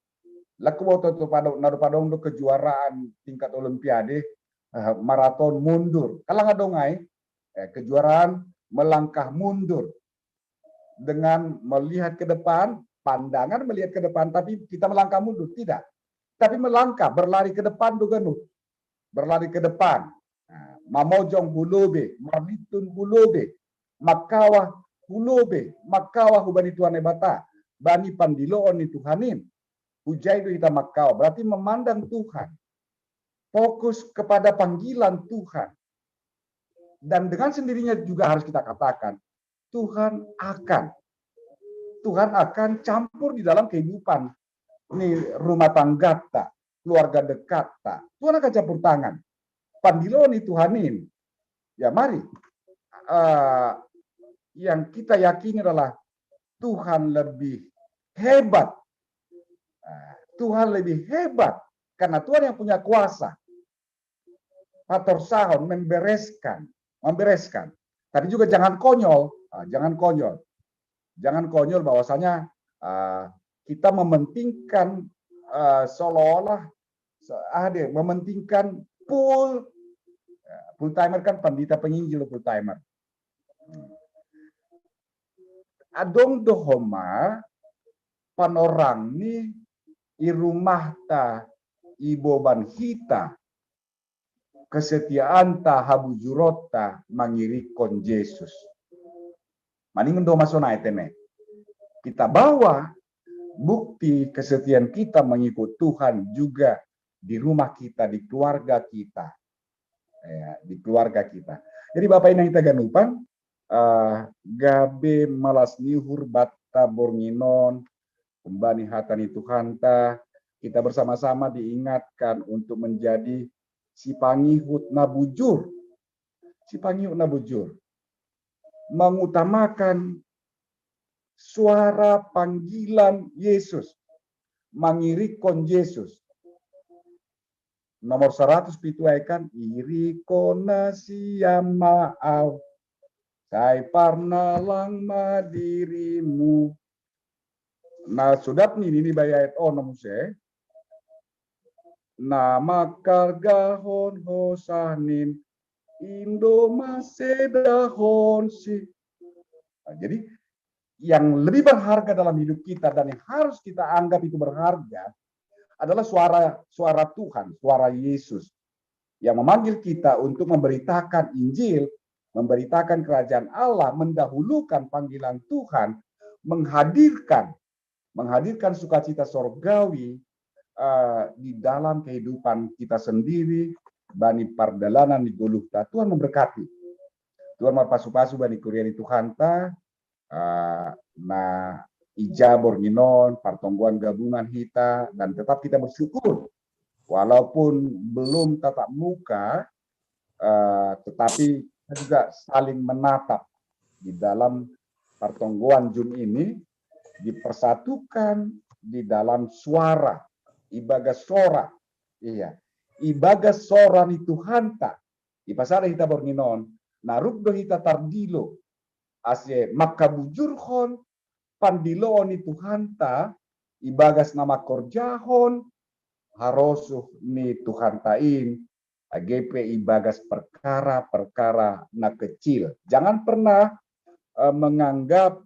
Laku boto tu padong, nado padong do kejuaraan tingkat olimpiade, uh, maraton mundur. Kalau nggak dongai, eh, kejuaraan melangkah mundur dengan melihat ke depan, pandangan melihat ke depan, tapi kita melangkah mundur. Tidak. tapi melangkah, berlari ke depan do ganup. Berlari ke depan. Nah, mamojong hu lobi, marlintun hu lobi, makawah hu lobi, makawah hubani Tuhan Naibata, bani pandiloon ni Tuhan in. Hujai do hita makawah, berarti memandang Tuhan. Fokus kepada panggilan Tuhan. Dan dengan sendirinya juga harus kita katakan, Tuhan akan. Tuhan akan campur di dalam kehidupan ni rumah tangga ta, keluarga dekat ta. Tuhan akan campur tangan. Pandiloon ni Tuhan in. Ya mari. Eh, yang kita yakini adalah Tuhan lebih hebat. Eh, Tuhan lebih hebat karena Tuhan yang punya kuasa. Patorsahon, membereskan, membereskan. Tapi juga jangan konyol, ah, jangan konyol. Jangan konyol bahwasanya, ah, kita mementingkan, ah, seolah-olah se-, ah, dia mementingkan full, eh, full timer kan pandita penginjil full timer. Adong do homa panorang ni i rumah ta, i boban hita, kesetiaan ta, habujurot ta mangirikkon Jesus. Maningon do homa sonai tene. Kita bawa bukti kesetiaan kita mengikut Tuhan juga di rumah kita, di keluarga kita. Ya, di keluarga kita. Jadi Bapak Inang hita ganupan, eh, gabe malas ni uhur banta borngin on, humbani hata ni Tuhanta, kita bersama-sama diingatkan untuk menjadi sipangihut na bujur. Sipangihut na bujur. Mengutamakan suara panggilan Yesus. Mangirikkon Jesus. Nomor saratus pitu ai kan, irikon na sian ma au, sai parnalang ma dirimu. Na so dapot nini, ni bai ayat onom muse, na mangkargahon hosah nin, in do masedahonsi. Nah, jadi yang lebih berharga dalam hidup kita dan yang harus kita anggap itu berharga adalah suara, suara Tuhan, suara Yesus yang memanggil kita untuk memberitakan Injil, memberitakan kerajaan Allah, mendahulukan panggilan Tuhan, menghadirkan, menghadirkan sukacita sorgawi, eh, di dalam kehidupan kita sendiri, bani pardalanan di goluhta. Tuhan memberkati. Tuhan marpasu-pasu bani kuria ni Tuhanta, eh, na ija borngin on, partonggoan gabungan hita, dan tetap kita bersyukur. Walaupun belum tatap muka, eh, tetapi kita juga saling menatap di dalam partonggoan Zoom ini, dipersatukan di dalam suara, ibagas sora. Iya, ibagas sora ni Tuhanta. Ipasada hita borngin on, naruk do hita tardilo, ase mangkabujurhon pandiloon ni Tuhanta, ibagas na mangkorjahon harosuh ni Tuhanta in, age pe ibagas perkara-perkara na kecil. Jangan pernah, eh, menganggap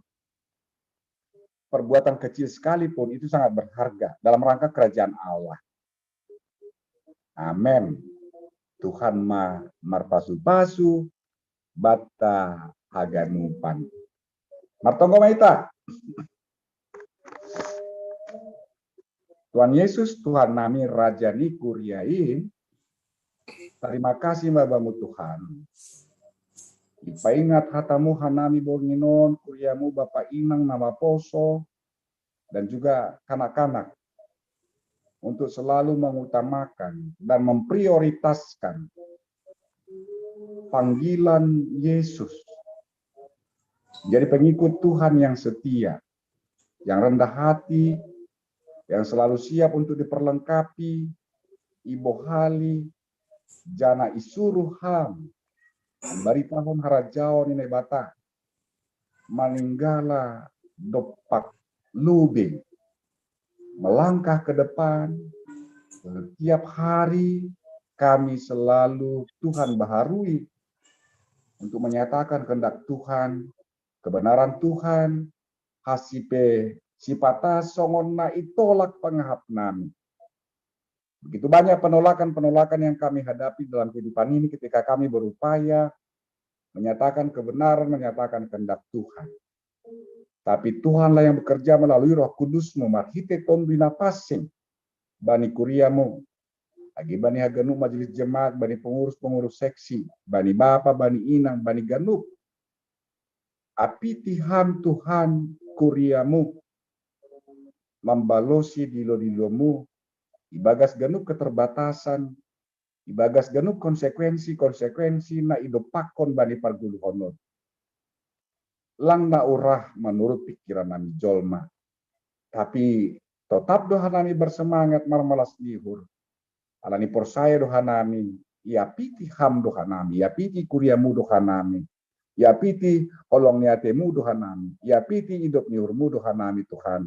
perbuatan kecil sekalipun itu sangat berharga dalam rangka kerajaan Allah. Amen. Tuhan ma marpasu-pasu banta haganupan. Martonggo ma hita. Tuhan Yesus, Tuhan nami, Raja ni kuria in, tarima kasih ma Bamu Tuhan. Ipaingat hatamu hanami borngin on, kuriamu Bapa inang na maposo, dan juga kanak-kanak untuk selalu mengutamakan dan memprioritaskan panggilan Yesus. Jadi pengikut Tuhan yang setia, yang rendah hati, yang selalu siap untuk diperlengkapi, ibohali, janah isuruh ham mambaritahon harajaon ni Naibata, mananggala dompak lobei, melangkah ke depan. Setiap hari kami selalu Tuhan baharui untuk menyatakan kehendak Tuhan, kebenaran Tuhan, hasi pe sipata songon na itolak pangahap nami. Begitu banyak penolakan-penolakan yang kami hadapi dalam kehidupan ini ketika kami berupaya menyatakan kebenaran, menyatakan kehendak Tuhan. Tapi Tuhanlah yang bekerja melalui Roh Kudus-Mu, marhite Tondu Inapasing, bani kuria-Mu, agi bani haganup majelis jemaat, bani pengurus-pengurus seksi, bani bapa, bani inang, bani ganup. Apiti Ham Tuhan kuria-Mu, mambalosi dilo-dilo-Mu, ibagas ganup keterbatasan, ibagas ganup konsekuensi-konsekuensi na idompakkon bani parguluhon on. Lang na urah manurut pikiran nami jolma. Tapi totap do hanami bersemangat marmalas ni uhur. Alani porsaya do hanami, iapiti Ham do hanami, iapiti kuria-Mu do hanami, iapiti holong ni ate-Mu do hanami, iapiti idop ni uhur-Mu do hanami Tuhan.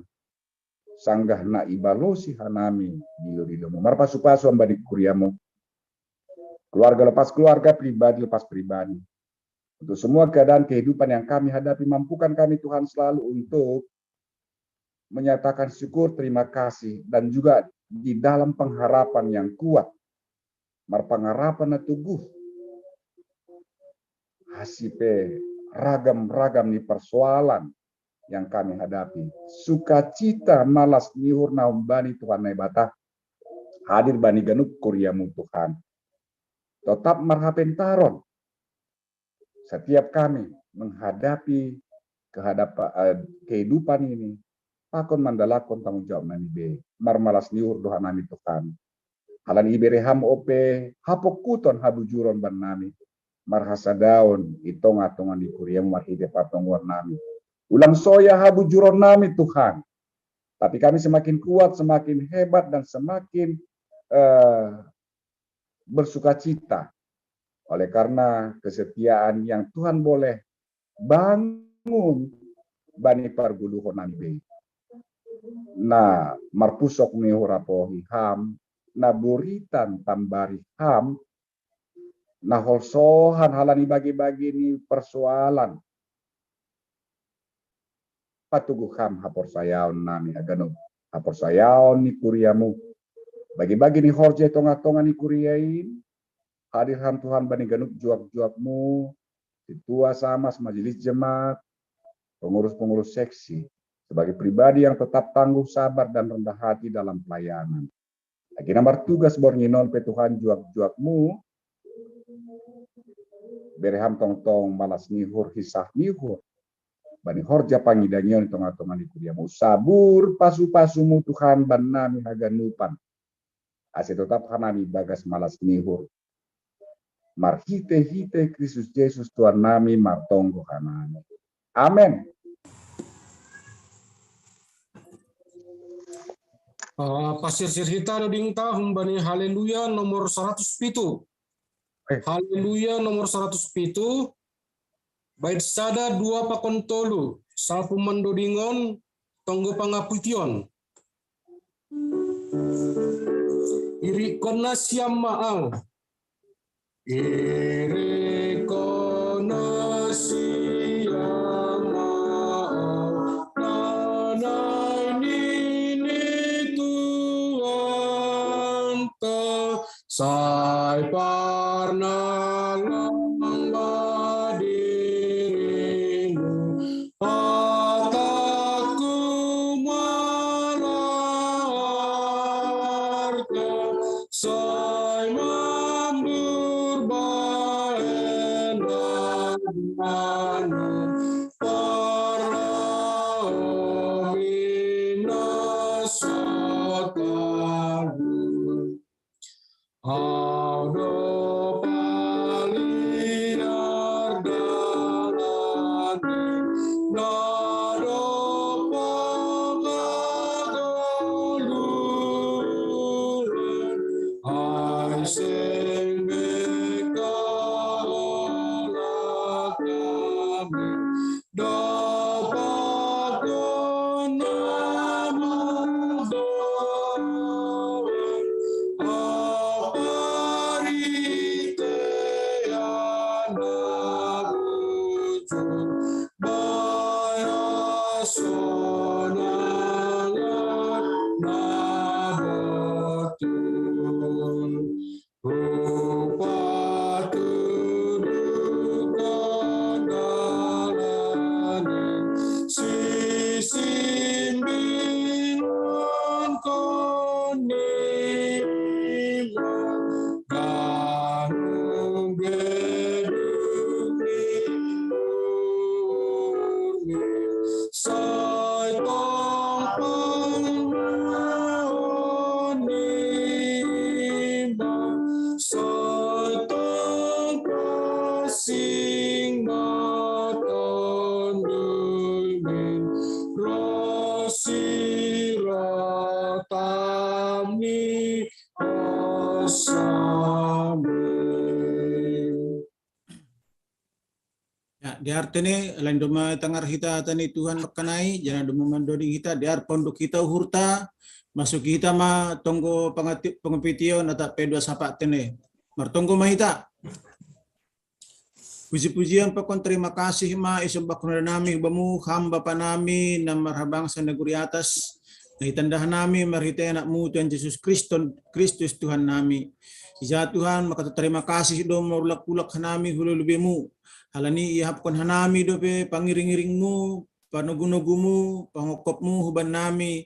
Sanggah na ibalosi hanami dilo-dilo-Mu. Marpasu-pasu Ham bani kuria-Mu. Keluarga lepas keluarga, pribadi lepas pribadi. Untuk semua keadaan kehidupan yang kami hadapi, mampukan kami Tuhan selalu untuk menyatakan syukur, terima kasih, dan juga di dalam pengharapan yang kuat, marpangarapan na toguh. Asi pe ragam-ragam ni persoalan yang kami hadapi, sukacita malas ni uhur na humbani Tuhan Naibata hadir bani ganup kuria-Mu Tuhan. Totap marhapentaron setiap kami menghadapi kehadap, eh, kehidupan ini, pakon mandalakkon tanggung jawab nami be. Marmalas ni uhur do hanami Tuhan. Alani ibere Ham ope hapokuton, habujuron bannami, marhasadaon i tonga-tonga ni kuria-Mu marhite partonguan nami. Ulang soya habujuron nami Tuhan, tapi kami semakin kuat, semakin hebat, dan semakin eh, bersukacita oleh karena kesetiaan yang Tuhan boleh bangun bani parguluhon nami be. Na marpusok ni uhur apohi Ham, na buritan tambari Ham, na holsohan halani bagi-bagi ni persoalan. Patoguh Ham haporsayaon nami haganup, haporsayaon ni kuria-Mu. Bagi-bagi ni horja i tonga-tonga ni kuria in, hadir Ham Tuhan bani ganup juak-juak-Mu, sintua, samas, majelis jemaat, pengurus-pengurus seksi, sebagai pribadi yang tetap tangguh, sabar, dan rendah hati dalam pelayanan. Agi na martugas borngin on pe Tuhan juak-juak-Mu, bere Ham tongtong malas ni uhur, hisah ni uhur bani horja pangidangion i tonga-tonga ni kuria-Mu. Sabur pasu-pasu-Mu Tuhan bannami haganupan, ase totap hanami bagas malas ni uhur. Marhite-hite Kristus Jesus Tuhan nami martonggo hanami. Amen. Ah, pasirsir hita do dingta humbani Haleluya nomor saratus pitu. Eh. Haleluya nomor saratus pitu, bait sada, dua pakon tolu, salpu mandodingon, tonggo pangapution. Irikkon nasiam ma au. Irikkon nasiam ma au, na naeng nini Tuhanta, sai parnallang ma dirimu, hatangku ma la arta, sai mambur baen dagingmu, parlao minasa tabu. Au do paliar dalan, na dob pangagoluan, ai seng be kaolah hami. sing matandul min rosira tami asami. Ya, di artene lain doma tangar hita tani Tuhan makanai, jana doma mandoding hita, di ar pondok hita uhurta, masuk hita ma tonggo pangati-, pangapitio nata pedua sapa tene. Martonggo ma hita. Puji-pujian pakon terima kasih ma isombah nami bamu hamba panami na marhabangsa negeri atas. Na itanda nami marhite anakmu Tuhan Yesus Kriston-, Kristus Tuhan nami. Ija Tuhan, maka terima kasih do marulak-ulak hanami hululubemu. Halani ihapkon hanami dope pangiring-iringmu, panogu-nogumu, pangokopmu huban nami,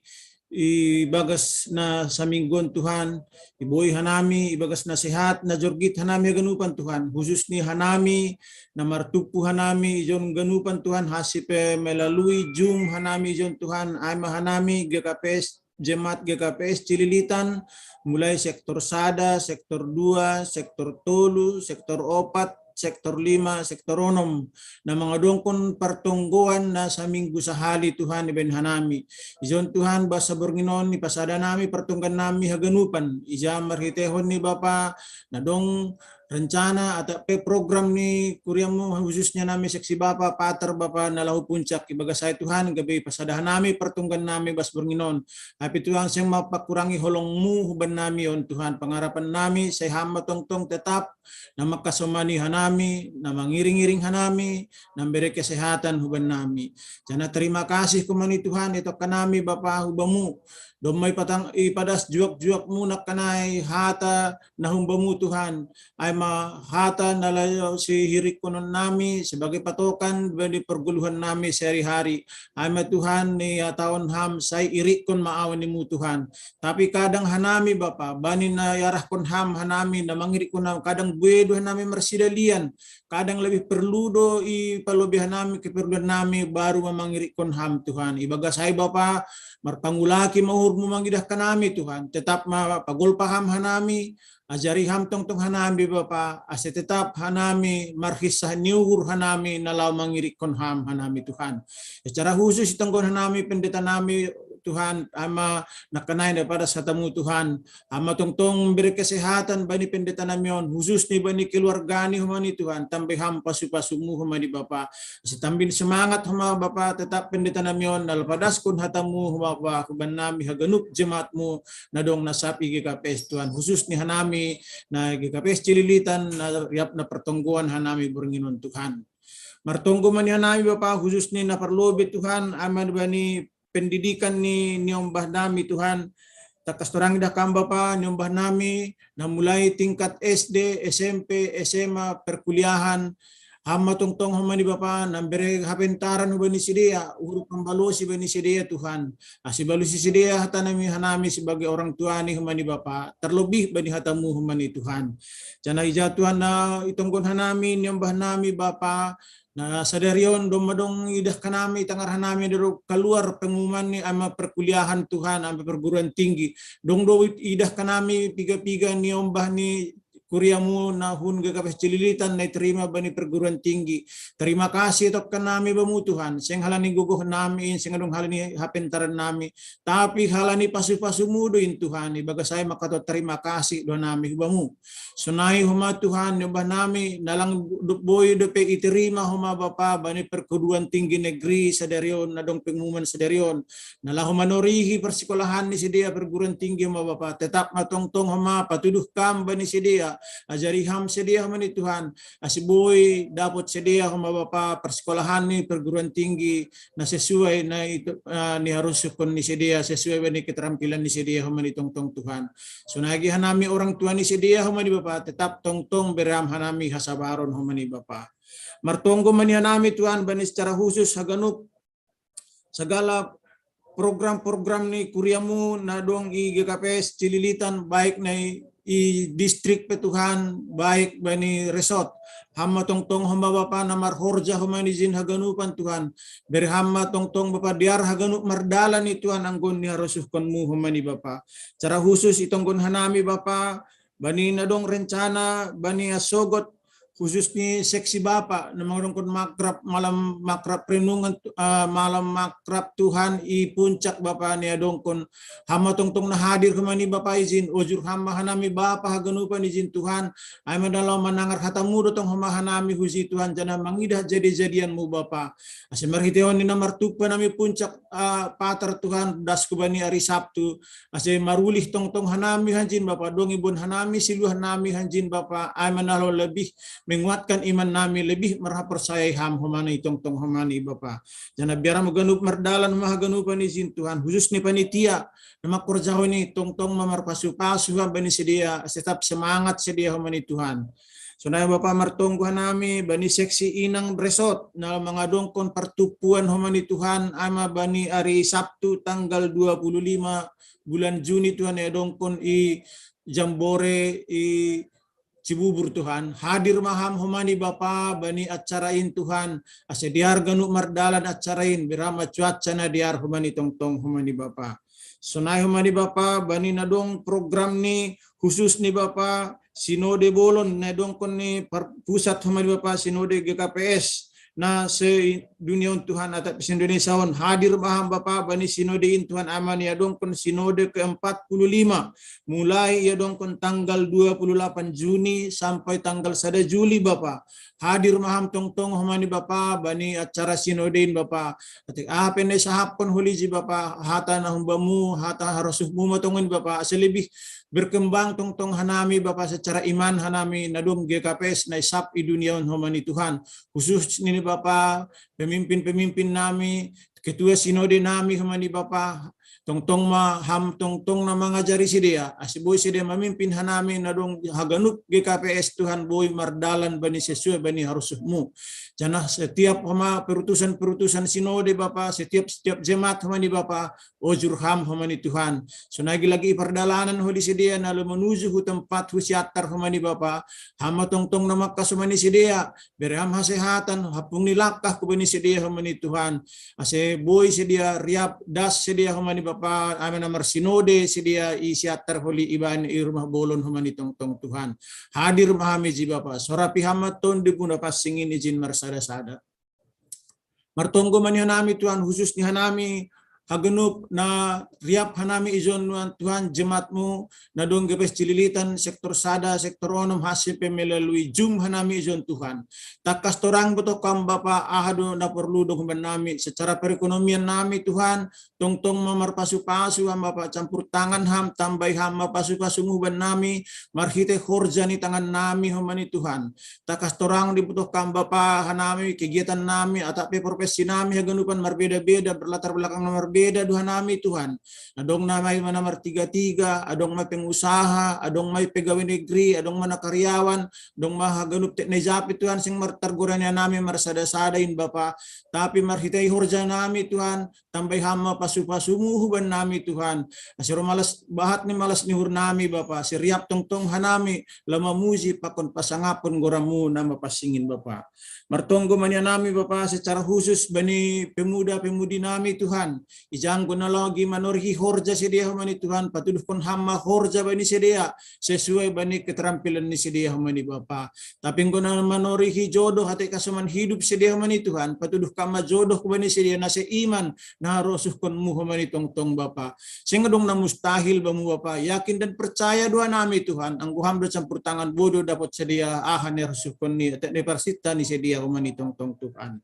ibagas na saminggon Tuhan, iboi hanami, ibagas na sehat, na jorgit hanami haganupan Tuhan, khusus ni hanami, na martupu hanami, ijon ganupan Tuhan, hasipe melalui Zoom hanami, ijon Tuhan, aima hanami, G K P S, Jemaat G K P S Cililitan, mulai sektor sada, sektor dua, sektor tolu, sektor opat, sektor lima, sektor onom. Na mangadongkon partonggoan na saminggu sahali Tuhan iben hanami. Ijon Tuhan basa bornginon ni pasada nami partonggan nami haganupan. Ija marhitehon ni Bapa, na dong rencana atape program ni kuriamu khususnya nami seksi Bapa, Pater Bapa, na lahu puncak ibagas ai Tuhan, gabe pasada nami partonggan nami bas bornginon. Tapi Tuhan seng mapakurangi holongmu huban nami on Tuhan, pangarapan nami, sai hamba tongtong tetap, na makasomani hanami, na mangiring-iring hanami, na bere kesehatan huban nami. Jana terima kasih kumani Tuhan, itokka nami Bapa hubamu. Domai patang ipadas juak-juakmu nakkanai hata na humbamu Tuhan. Aima hata na layo sihirikkonon nami sebagai patokan bani perguluhan nami sehari-hari. Aima Tuhan ni ataon ham sai irikkon ma awan nimu Tuhan. Tapi kadang hanami Bapa, bani na iarahkon ham hanami na mangirikkon ham kadang buedo hanami marsidalian. Kadang lebih perlu do ipalobi hanami keperluan nami baru ma mangirikkon ham Tuhan. Ibagas ai Bapa, marpangulaki ma uhurmu mangidah kanami Tuhan. Tetap ma pagolpa ham hanami, ajari ham tongtong hanami Bapa, ase tetap hanami marhissah ni uhur hanami na lau mangirikkon ham hanami Tuhan. Secara khusus itonggon hanami pendeta nami Tuhan, aima nakkanai daripada satamu Tuhan, aima tongtong beri kesehatan bani pendeta nami on, khusus ni bani keluarga ni humani Tuhan, tambai ham pasu-pasumu humani Bapa. Sitambin semangat huma Bapa, tetap pendeta nami on, na lapadaskon hatamu huma Bapa, huban nami haganup jemaatmu, na dong na sapi G K P S Tuhan, khusus ni hanami, na G K P S Cililitan, na riap na pertonggoan hanami bornginon Tuhan. Martonggo mani hanami Bapa, khusus ni na parlobe Tuhan, aima bani pendidikan ni niombah nami Tuhan. Takas torang idah kam Bapa, niombah nami, na mulai tingkat S D, S M P, S M A, perkuliahan, ham ma tongtong humani Bapa, na bere hapentaran hubani sidea, uhur pambalosi bani sidea Tuhan. Asi balusi sidea hata nami hanami sebagai orang tua ni humani Bapa, terlebih bani hatamu humani Tuhan. Jana ija Tuhan na itonggon hanami, niombah nami Bapa, na sadari on dong madong idah kanami tangar hanami daro kaluar pengumuman ni aima perkuliahan Tuhan, aima perguruan tinggi. Dong do idah kanami piga-piga niombah ni kuriamu na hun G K P S Cililitan na iterima bani perguruan tinggi. Terima kasih tokka nami bamu Tuhan. Seng halani gogoh nami, seng adong halani hapentaran nami. Tapi halani pasu-pasumu do in Tuhan. Ibagas ai makato terima kasih do nami bamu. Sonai huma Tuhan niombah nami, na lang boi dope iterima huma Bapa bani perguruan tinggi negeri sadari on, na dong pengumuman sadari on. Na laho manorihi persikolahan ni sidea perguruan tinggi huma Bapa. Tetap ma tongtong huma patuduh kam bani sidea. Ajari ham sidea humani Tuhan. Asi boi dapot sidea huma Bapa persikolahan ni perguruan tinggi na sesuai na itu, eh, ni harus sukun ni sidea, sesuai bani keterampilan ni sidea humani tongtong Tuhan. Sonai agi hanami orang tua ni sidea humani Bapa, tetap tongtong bere ham hanami hasabaron humani Bapa. Martonggo mani hanami Tuhan bani secara khusus haganup segala program-program ni kuriamu na dong i G K P S Cililitan, baik na i, i distrik pe Tuhan, baik bani resort. Ham ma tongtong huma Bapa na marhorja humani jin haganupan Tuhan. Bere ham ma tongtong Bapa diar haganup mardalan i Tuhan anggon ni harosuhkonmu humani Bapa. Secara khusus itonggon hanami Bapa, bani na dong rencana, bani asogot, khusus ni seksi Bapa, na mangadongkon makrab, malam makrab renungan, ah, malam makrab Tuhan i puncak Bapa ni adongkon hama tongtong na hadir homa ni Bapa ijin, ojur hama hanami Bapa haganupan ijin Tuhan, ai ma dalam manangar hatamu do tong homa hanami husi Tuhan, janah mangidah jadi-jadianmu Bapa. Ase marhitehon ni na martumpu hanami puncak, ah, Patar Tuhan, das ku bani ari Sabtu, ase marulih tongtong hanami hanjin Bapa, dong ibon hanami siluah nami hanjin Bapa, ai ma na laho lebih menguatkan iman nami, lebih marhaporsayai ham homa ni tongtong homa ni Bapa. Janah biar hama ganup mardalan homa haganupan ijin Tuhan, khusus ni panitia na mangkorjahon i tongtong ma marpasu-pasu ham bani sidea, ase tetap semangat sidea homa ni Tuhan. Sonai Bapa martonggo hanami bani seksi inang resort na mangadongkon partumpuan homa ni Tuhan, ai ma bani ari Sabtu tanggal dua puluh lima bulan Juni Tuhan, i adongkon i Jambore i Cibubur Tuhan, hadir ma ham homa ni Bapa bani acara in Tuhan, ase dear ganup mardalan acara in, biar hama cuaca na dear homa ni tongtong homa ni Bapa. Sonai homa ni Bapa bani na dong program ni khusus ni Bapa sinode bolon na dongkon ni par-, pusat homa ni Bapa sinode G K P S na se-dunia on Tuhan, atap se-Indonesia on, hadir ma ham Bapa bani sinode in Tuhan, ai ma ni adongkon sinode keempat puluh lima, mulai i adongkon tanggal dua puluh delapan Juni sampai tanggal sada Juli Bapa. Hadir ma ham tongtong homa ni Bapa bani acara sinode in Bapa. Atik aha pe na isahapkon holi ijin Bapa, hata na humbamu, hata harosuhmu ma tong in Bapa, ase lebih berkembang tongtong hanami Bapa secara iman hanami na dong G K P S na isap i dunia on homa ni Tuhan. Khusus ni Bapa pemimpin-pemimpin nami, ketua sinode nami homa ni Bapa, tongtong ma ham tongtong na mangajari sidea, ase boi sidea mamimpin hanami na dong haganup G K P S Tuhan, boi mardalan bani sesuai bani harosuhmu. Janah setiap homa perutusan-perutusan sinode Bapa, setiap-setiap jemaat homa ni Bapa, ojur ham homa ni Tuhan. Sonai lagi i pardalanan holi sidea na laho manuju hu tempat hu siattar homa ni Bapa, ham ma tongtong na mangkasoman ni sidea, bere ham hasehatan, hampung ni langkah ku bani sidea homa ni Tuhan. Ase boi sidea riap das sidea homa ni Bapa, ai ma na marsinode sidea i siattar holi ibana i rumah bolon homa ni tongtong Tuhan. Hadir ma ham ijin Bapa, sorapi ham ma tondimu na pansing in ijin marsada-sada. Martonggo ma ni hanami Tuhan, khusus ni hanami haganup na riap hanami ijon Tuhan, jemaatmu na dong G P S Cililitan sektor sada, sektor onom, hasil pe melalui Zoom hanami ijon Tuhan. Tangkas torang botoh kam Bapa, aha do na porlu dong huban nami secara perekonomian nami Tuhan, tongtong ma marpasu-pasu ham Bapa, campur tangan ham, tambai ham ma pasu-pasumu huban nami, marhite horja ni tangan nami homa ni Tuhan. Tangkas torang dibotoh kam Bapa hanami, kegiatan nami, atap pe profesi nami haganupan marbeda-beda, berlatar belakang na marbeda do hanami Tuhan. Adong nami ma na martiga-tiga, adong ma pengusaha, adong ma pegawai negeri, adong ma na karyawan, adong ma haganup teknik japi Tuhan, seng martargora ni hanami marsada-sada in Bapa. Tapi marhite horja nami Tuhan, tambai ham ma pasu-pasumu huban nami Tuhan. Ase ro malas bahat ni malas ni uhur nami Bapa, ase riap tongtong hanami laho mamuji pakon pasangapkon goramu na mapansing in Bapa. Martonggo ma ni hanami Bapa secara khusus bani pemuda-pemudi nami Tuhan. Ija anggo na lagi manorihi horja sidea homa ni Tuhan, patuduhkon ham ma horja bani sidea sesuai bani keterampilan ni sidea homa ni Bapa. Tapi anggo na manorihi jodoh atap kasoman hidup sidea homa ni Tuhan, patuduh kam ma jodoh ku bani sidea na seiman na harosuhkonmu homa ni tongtong Bapa. Seng adong na mustahil bamu Bapa, yakin dan percaya do hanami Tuhan, anggo ham do campur tangan, boi do dapot sidea aha na irosuhkon ni, atap na iparsinta ni sidea homa ni tongtong Tuhan.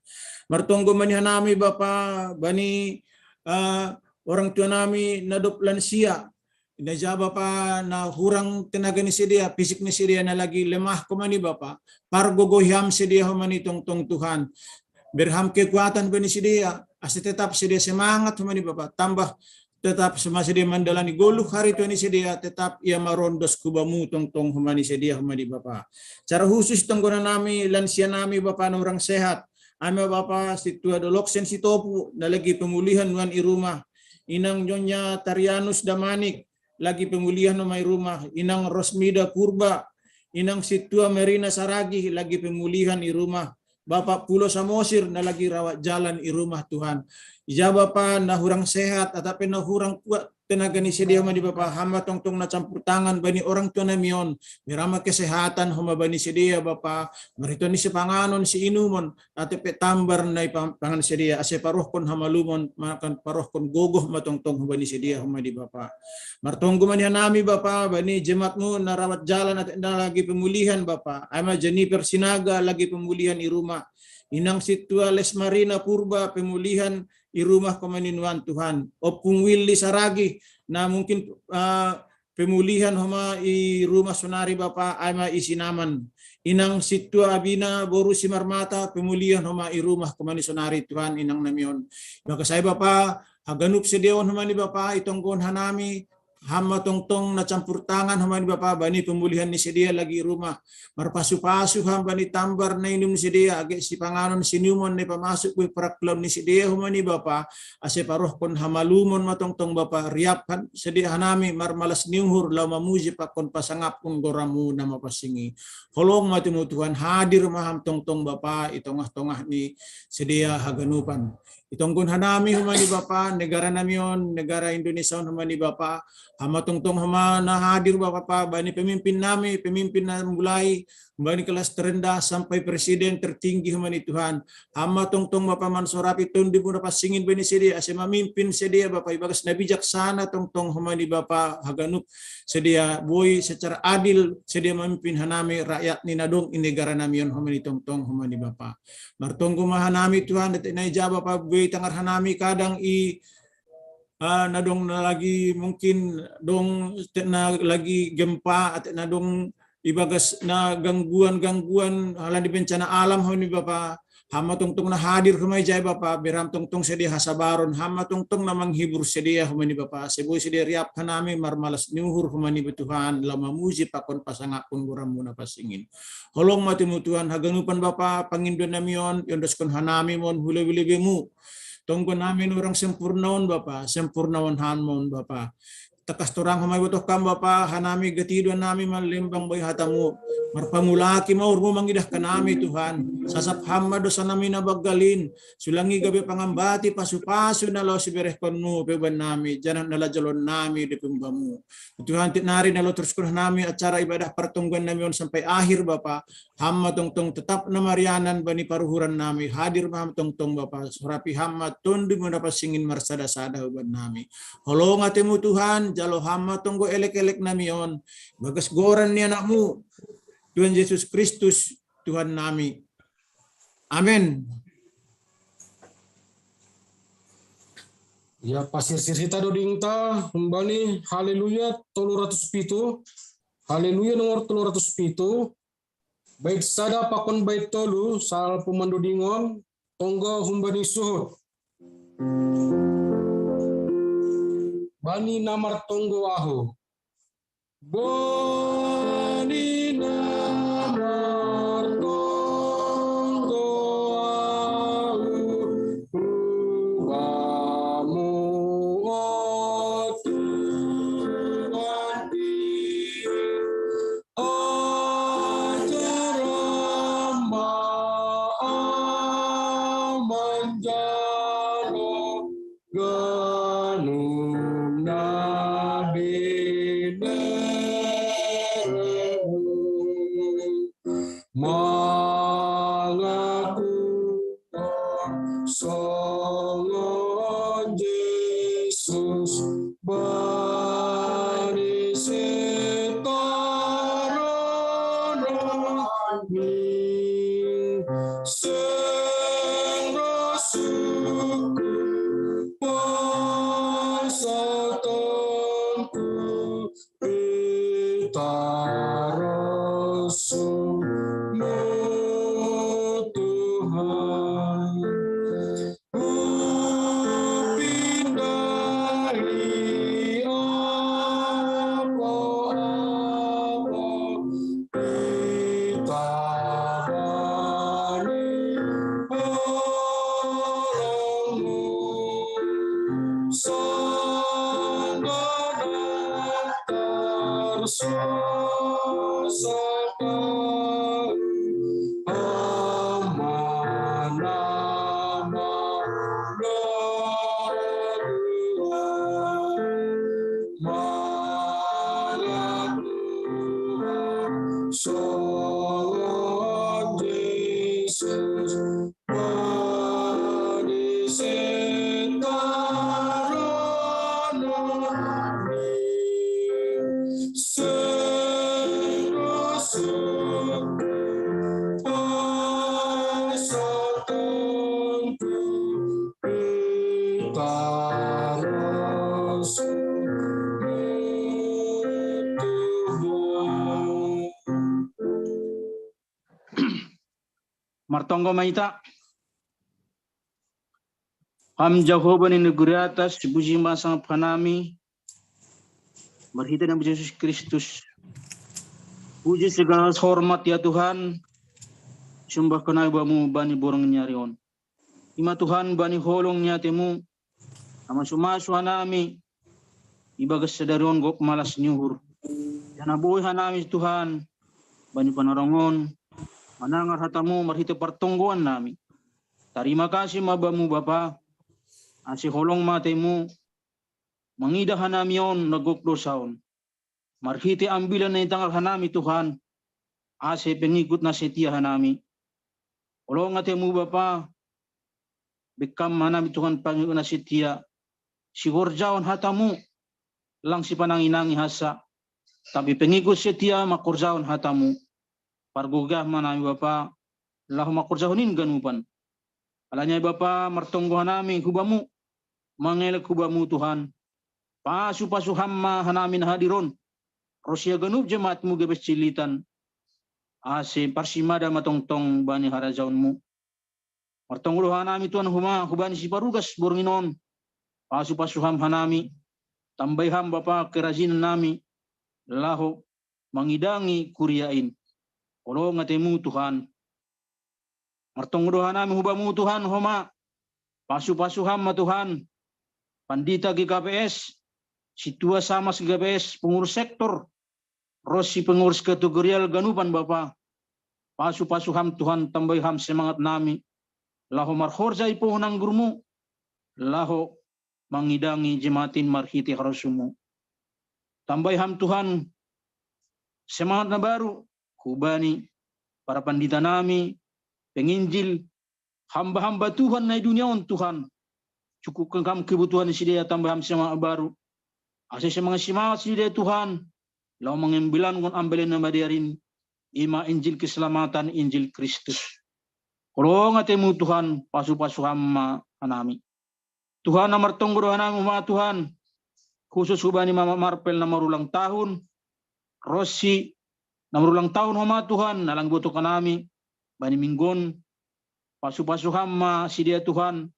Martonggo ma ni hanami Bapa bani, eh, orang tua nami na dob lansia, na ija Bapa na hurang tenaga ni sidea, fisik ni sidea na lagi lemah homa ni Bapa, pargogohi ham sidea homa ni tongtong Tuhan. Bere ham kekuatan bani sidea, ase tetap sidea semangat homa ni Bapa, tambah tetap ma sidea mandalani goluh hari tua ni sidea, tetap ia ma rondos hu bamu tongtong homa ni sidea homa ni Bapa. Secara khusus tonggonan nami, lansia nami Bapa na hurang sehat, ai ma Bapa Sintua Doloksen Sitopu na lagi pemulihan nuan i rumah, Inang Nyonya Tarianus Damanik lagi pemulihan homa i rumah, Inang Rosmida Purba, Inang Sintua Merina Saragih lagi pemulihan i rumah, Bapak Pulo Samosir na lagi rawat jalan i rumah Tuhan. Ija Bapa na hurang sehat atap pe na hurang kuat, tenaga ni sedia homa ni Bapa, hamba tongtong na campur tangan bani orang tua nami on, merama kesehatan homa bani sedia Bapa, marhitehon ni sipanganon siinumon, ate pe tambar na ipangan sedia, ase parohkon hamalumon, maka parohkon gogoh ma tongtong homa ni sedia homa ni Bapa. Martonggo ma ni hanami Bapa, bani jemaatmu na rawat jalan ate na lagi pemulihan Bapa, ai ma Jennifer Sinaga lagi pemulihan i rumah, inang sintua Lesmarina Purba pemulihan i rumah homa ni nuan Tuhan. Ompung Willy Saragih, na mungkin uh, pemulihan homa i rumah sonari Bapa, ai ma i Sinaman. Inang sintua Abina boru Simarmata pemulihan homa i rumah homa ni sonari Tuhan inang nami on. Maka sai Bapa, haganup sedia on homa ni Bapa, itonggohon hanami, hamba tongtong na campur tangan homa ni Bapa, bani pemulihan ni sedia lagi i rumah. Marpasupasu hamba ni tambar na inum ni sedia, age sipanganon siinumon na ipamasuk boi parakluan ni sedia homa ni Bapa, ase parohkon hamalumon ma tongtong Bapa, riapkan sedia hanami marmalas ni uhur laho mamuji pakon pasangapkon goramu na mapansing i. Holong ma tumu Tuhan, hadir ma ham tongtong Bapa, i tongah-tongah ni sedia haganupan. Itonggohon hanami homa ni Bapa, negara nami on, negara Indonesia on homa ni Bapa, hamba tongtong homa na hadir Bapa, bani pemimpin nami, pemimpin na mulai, bani kelas terendah sampai presiden tertinggi homa ni Tuhan. Hamba tongtong Bapa mansorapi tondimu na pansing i bani sedia, ase mamimpin sedia Bapa, ibagas na bijaksana tongtong homa ni Bapa, haganup sedia boi secara adil, sedia mamimpin hanami rakyat ni na dong i negara nami on homa ni tongtong homa ni Bapa. Martonggo ma hanami Tuhan, ate na ija Bapa boi tangar hanami kadang i uh, na dong na lagi mungkin dong ate na lagi gempa, ate na dong ibagas na gangguan-gangguan halani bencana alam homa ni Bapa, hamba tongtong na hadir homa ija Bapa, bere ham tongtong sedia hasabaron, hamba tongtong na manghibur sedia homa ni Bapa, ase boi sedia riapkan hanami marmalas ni uhur homa ni Bapa Tuhan, laho mamuji pakon pasangapkon goramu na pansing i. Holong ma tumu Tuhan, haganupan Bapa, pangindoan nami on, iondoskon hanami ma on hu lebi-lebemu. Tonggohon nami nurang sempurna on Bapa, sempurnaon ham ma on Bapa. Tangkas torang homa ibotoh kam Bapa, hanami gati doa nami manlembang boi hatamu. Marpamulaki ma uhurmu mangidahkan nami Tuhan. Sasap ham ma dosa nami na banggal in, sulang i gabe pangambati pasu-pasu na laho siberehkonmu pe uban nami, janah na lajolon nami dope umbamu. Tuhan, tiap nari na laho teruskon hanami acara ibadah partonggoan nami on sampai akhir Bapa, ham ma tongtong tetap na marianan bani paruhuran nami, hadir ma ham tongtong Bapa, sorapi ham ma tondimu na pansing i marsada-sada uban nami. Holong atemu Tuhan, jalo ham ma tonggo elek-elek nami on, bagas goran ni anakmu, Tuhan Yesus Kristus, Tuhan nami. Amin. Ya, pasirsir hita dodingta, humbani Haleluya tolu ratus pitu, Haleluya nomor tolu ratus pitu, bait sada pakon bait tolu, salpu mandodingon, tonggo humbani suhut. Bani na martonggo ahu. Bani na martonggo ahu, ubamu otu ganti. Ajar ma manjalo ganup na bineremu. Mangaku songon Jesus bani sitaronon mi, seng rosuhku, pasatonku, pitarosuhmu Tuhan. Hupindahi apo-apo, pita bani holongmu. Sangganan tarsosak ahu, Martonggo ma hita. Ham Jahowa ni negeri atas, puji ma sangap hanami marhitei ni Jesus Kristus. Puji segala hormat ya Tuhan, sembah hanami bamu bani borngin ni ari on. I ma Tuhan bani holong ni atemu, na mamasu-masu hanami ibagas sadari on gok malas ni uhur. Janah boi hanami Tuhan, bani panorang on, manangar hatamu marhitei partonggoan nami. Tarima kasih ma bamu Bapa, ase holong ma atemu, mangidah hanami on na gok dousa on. Marhitei ambilan na itangar hanami Tuhan, ase pengikut na setia hanami. Holong atemu Bapa, bekam hanami Tuhan pengikut na setia, sihorjahon hatamu, lang sipanangi-nangi hansa, tapi pengikut setia mangkorjahon hatamu. Pargogah ma hanami Bapa, laho mangkorjahon in ganupan. Alani ai Bapa, martonggo hanami hu bamu, mangelek hu bamu Tuhan. Pasu-pasu ham ma hanami na hadir on, ronsi haganup jemaatmu Gebes Cililitan, ase parsimada ma tongtong bani harajaonmu. Martonggo do hanami Tuhan homa hubani siparugas borngin on. Pasu-pasu ham hanami, tambai ham Bapa kerajinan nami, laho mangidangi kuria in. Holong atemu Tuhan. Martonggo do hanami hu bamu Tuhan homa. Pasu-pasu ham ma Tuhan. Pandita G K P S, sintua samas G K P S, pengurus sektor, ronsi pengurus kategorial ganupan Bapa. Pasu-pasu ham Tuhan, tambai ham semangat nami, laho marhorja i pohon anggurmu, laho mangidangi jemaat in marhitei harosumu. Tambai ham Tuhan semangat na baru hubani para pandita nami, penginjil, hamba-hamba Tuhan na i dunia on Tuhan. Cukupkan ham kebutuhan ni sidea, tambai ham semangat baru, ase semangat-semangat sidea Tuhan, laho mangembilankon ambilan na madear in, i ma Injil keselamatan, Injil Kristus. Holong atemu Tuhan, pasu-pasu ham ma hanami. Tuhan, na martonggo do hanami homa Tuhan, khusus hubani Mama Marpel na marulang tahun, ronsi na marulang tahun homa Tuhan, na lang ibotoh hanami bani minggu on. Pasu-pasu ham ma sidea Tuhan,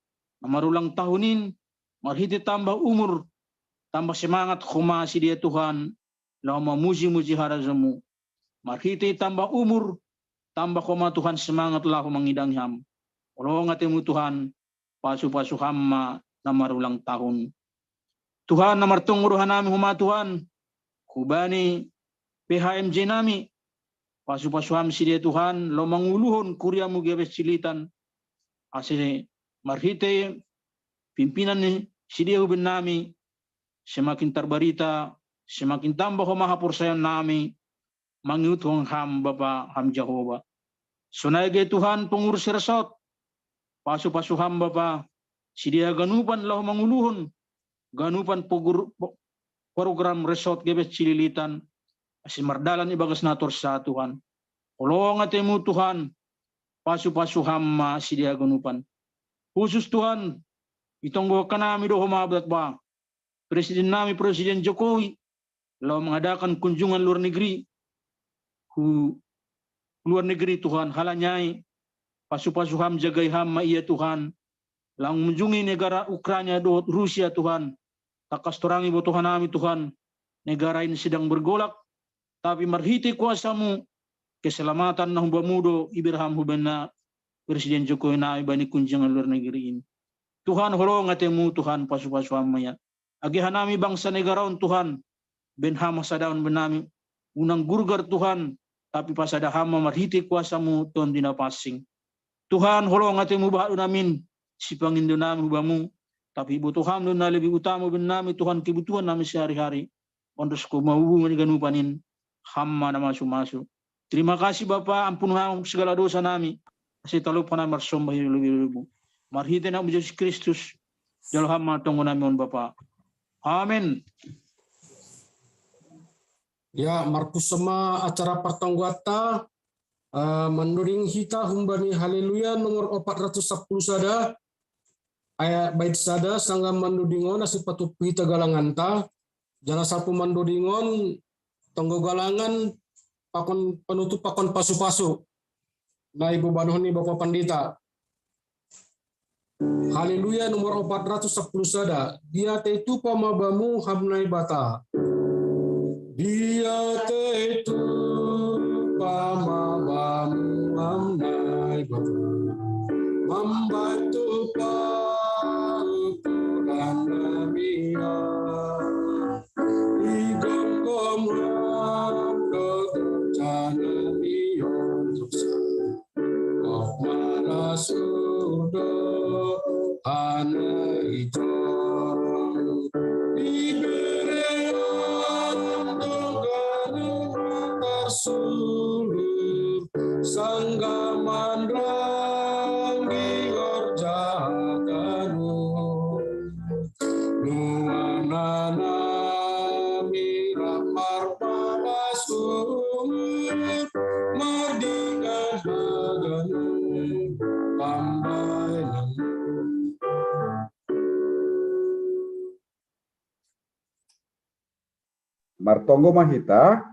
na marulang tahun in, marhitei tambah umur, tambah semangat homa sidea Tuhan, laho mamuji-muji harajaonmu. Marhitei tambah umur, tambah homa Tuhan semangat laho mangidangi ham. Holong atemu Tuhan, pasu-pasu ham ma na marulang tahun. Tuhan, na martonggo do hanami homa Tuhan, hubani P H M J nami, pasu-pasu ham sidea Tuhan, laho manguluhon kuriamu Gebes Cililitan, ase marhitei pimpinan ni sidea hu bennami, semakin tarbarita, semakin tambah homa haporsayaon nami, mangihuthon ham Bapa, ham Jahowa. Sonai ge Tuhan pengurus resort, pasu-pasu ham Bapa, sidea haganupan laho manguluhon ganupan pogur-, po-, program resort Gebes Cililitan, ase mardalan ibagas na torsa Tuhan. Holong atemu Tuhan, pasu-pasu ham ma sidea haganupan. Khusus Tuhan, itonggohon hanami do homa Bapa, Presiden nami, Presiden Jokowi, laho mengadakan kunjungan luar negeri, hu luar negeri Tuhan, halani ai pasu-pasu ham, jagai ham ma ia Tuhan, laho mengunjungi negara Ukraina dohot Rusia Tuhan. Tangkas torang ibotoh hanami Tuhan, negara in sedang bergolak, tapi marhitei kuasamu, keselamatan na hu bamu do ibereham hubani Presiden Jokowi nami bani kunjungan luar negeri in. Tuhan, holong atemu Tuhan, pasu-pasu ham ma ia. Age hanami bangsa negara on Tuhan, bahen ham hasadaon bennami, unang gurgar Tuhan, tapi pasada ham ma marhitei kuasamu Tondi na pansing. Tuhan, holong atemu, bahat do namin sipangindo nami hu bamu, tapi ibotoh ham do na lebih utama bennami Tuhan, kebutuhan nami sehari-hari. Ondoskon ma hubungan ni ganupan in, ham ma na masu-masu. Terima kasih Bapa, ampun ham segala dosa nami. Ase talup hana marsomba hi lubi-lubimu. Marhite Anakmu Jesus Kristus, jalo ham ma tonggo nami on Bapa. Amen. Ya, marpusama acara partonggoanta, eh, mandoding hita humbani Haleluya nomor opat ratus sapuluh sada, ayat bait sada, sanggah mandoding on ase patuppu hita galanganta, jala salpu mandoding on tonggo galangan pakon panutup pakon pasu-pasu. Na ibobanon ni Bapa Pandita. Haleluya nomor opat ratus sapuluh sada. Diatei tupa ma bamu ham Naibata. Diatei tupa ma bamu ham Naibata. Mambantu paukuran nami. Igomgom rando rencana mion. Kok malah sudo hana ijong. Ibereon doganu tarsulu. Sanggaman rang di horja kanu. Nuanana miramar palasur mardingan haganu pambaenan. Martonggo ma hita,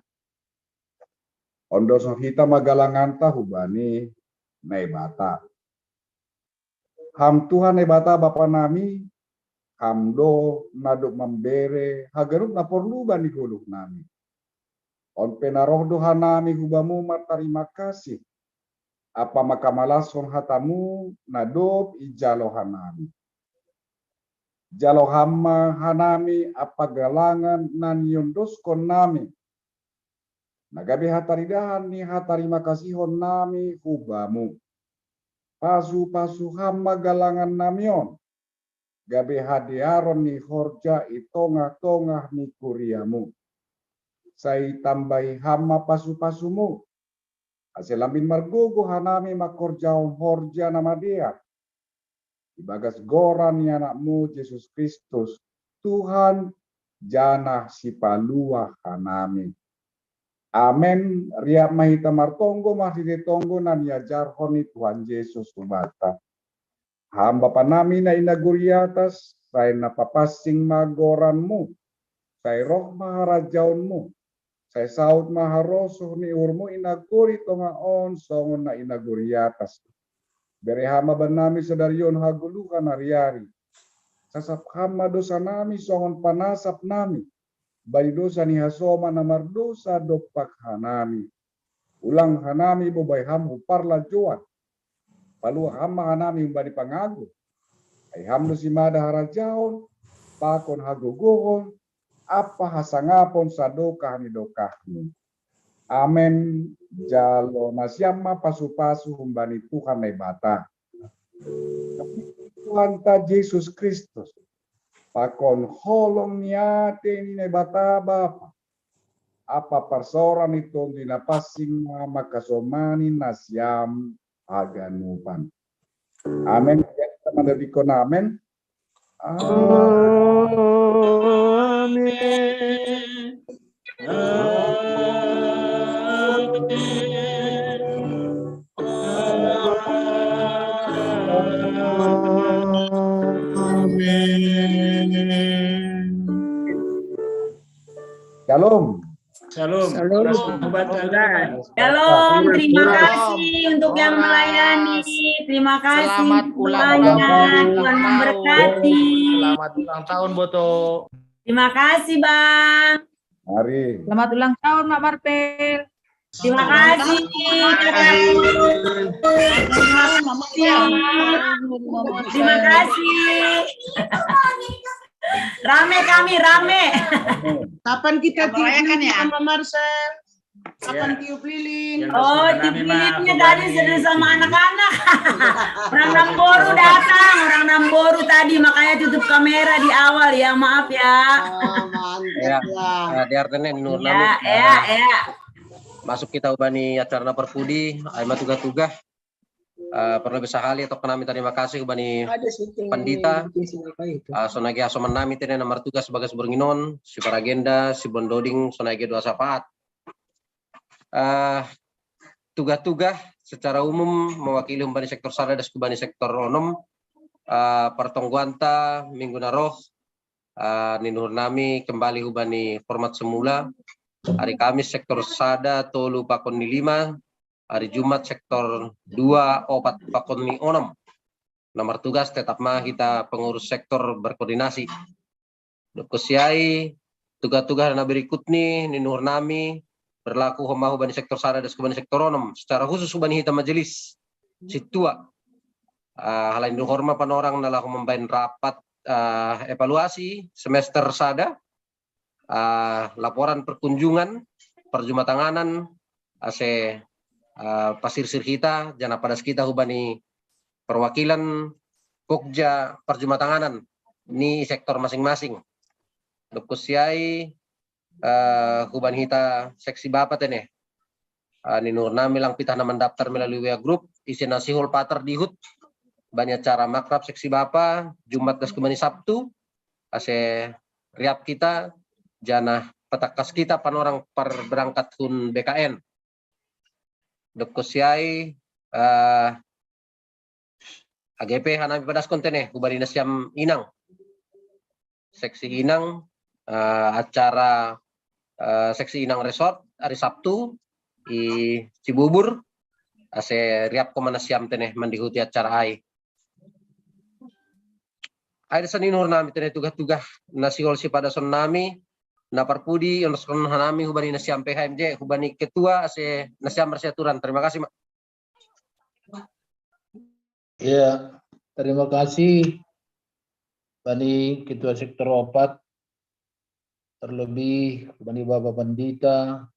ondoson hita ma galanganta hubani Naibata. Ham Tuhan Naibata Bapa nami, ham do na dob mambere haganup na porlu bani goluh nami. On pe na roh do hanami hubamu martarima kasih, ampa mangkamalashon hatamu na dob ijalo hanami. Jalo ham ma hanami ampa galangan na niondoskon nami, na gabe hataridahan ni hatarima kasihon nami hubamu. Pasu-pasu ham ma galangan nami on, gabe hadearon ni horja i tongah-tongah ni kuriamu. Sai tambahi ham ma pasu-pasumu, ase lambin margogoh hanami mangkorjahon horja na madear. Ibagas goran ni Anakmu Jesus Kristus, Tuhan janah Sipaluah hanami. Amen. Riap ma hita martonggo marhite tonggo na niajarhon ni Tuhan Jesus hubanta. Ham Bapa nami na i nagori atas, sai na papansing ma goranmu, sai roh ma harajaonmu, sai saud ma harosuh ni uhurmu i nagori tongah on songon na i nagori atas. Bere ham ma bannami sadari on hagoluhan ari-ari. Sasap ham ma dosanami songon panasap nami bani dosa ni hasoman na mardosa dompak hanami. Ulang hanami bobai ham hu parlajouan. Paluah ham ma hanami humbani pangago. Ai ham do simada harajaon, pakon hagogohon, ampa hasangapon sadokah ni dokahni. Amen. Jalo nasiam ma pasu-pasu humbani Tuhan Naibata. Tuhanta Jesus Kristus, pakon holong ni atei ni Naibata Bapa, ampa parsaoran ni Tondi Napansing ma mangkasomani nasiam haganupan. Amen. Ya, kita mandapikon amen. Amen. Amen. Amen. Shalom. Shalom. Shalom. Horas Shalom. Shalom. Terima kasih untuk yang melayani. Terima kasih semuanya. Tuhan memberkati. Selamat ulang tahun, Boto. Terima kasih, Bang. Mari. Selamat ulang tahun, Mak Marpel. Terima kasih. Terima kasih. Rame kami, rame. Kapan kita merayakan ya? Sama Marcel? Kapan tiup lilin? Oh, tiup lilinnya tadi seru sama anak-anak. Orang Namboru datang, orang Namboru tadi, makanya tutup kamera di awal ya, maaf ya. Oh, mantap ya. Ya, di artene nur ya, ya. Masuk kita ubani acara na parpudi, ai ma tugah-tugah. Ah, parlobbi sahali atau kanami tarima kasih hubani Pandita. Ah, sonagi asoman nami tene na martugas bagas borngin on, si Paragenda, si Bondoding, sonagi dua sapaat. Ah, tugah-tugah secara umum mewakili hubani sektor sada das hubani sektor onom, ah, pertongguanta minggu na roh, ah, ninuhur nami kembali hubani format semula. Hari Kamis sektor sada tolu pakon ni lima, hari Jumat sektor dua opat pakon ni onom. Na martugas tetap ma hita pengurus sektor berkoordinasi. Dokko siai, tugas-tugas na berikut ni, ninuhur nami, berlaku homa hubani sektor sada das hubani sektor onom, secara khusus hubani hita majelis. Situa. Ah, halain duhor ma panorang na laho mambain rapat, ah, evaluasi semester sada, ah, laporan perkunjungan, perjumatanganan, ase, ah, pasirsir hita, jana padas hita hubani perwakilan pokja perjumatanganan ni sektor masing-masing. Dokko siai, ah, hubani hita seksi bapa tene. Ah, ninuhur nami lang pitah na mandaftar melalui W A grup, ise na sihol patar dihut, bani acara makrab seksi bapa, Jumat das hubani Sabtu, ase riap hita, jana patakkas hita panorang parberangkat hun B K N. Dokko siai, ah, A G P hanami padaskon tene, hubani nasiam inang. Seksi inang, ah, acara, ah, seksi inang resort hari Sabtu, i Cibubur, ase riap ko ma nasiam tene mandihuti acara ai. Ai dasa ninuhur nami tene tugas-tugas na sihol sipadason nami, na parpudi, onoskon hanami hubani nasiam P H M J, hubani ketua, ase nasiam marsiaturan. Terima kasih, Mak. Ya, terima kasih bani ketua sektor opat, terlebih bani Bapak Pandita,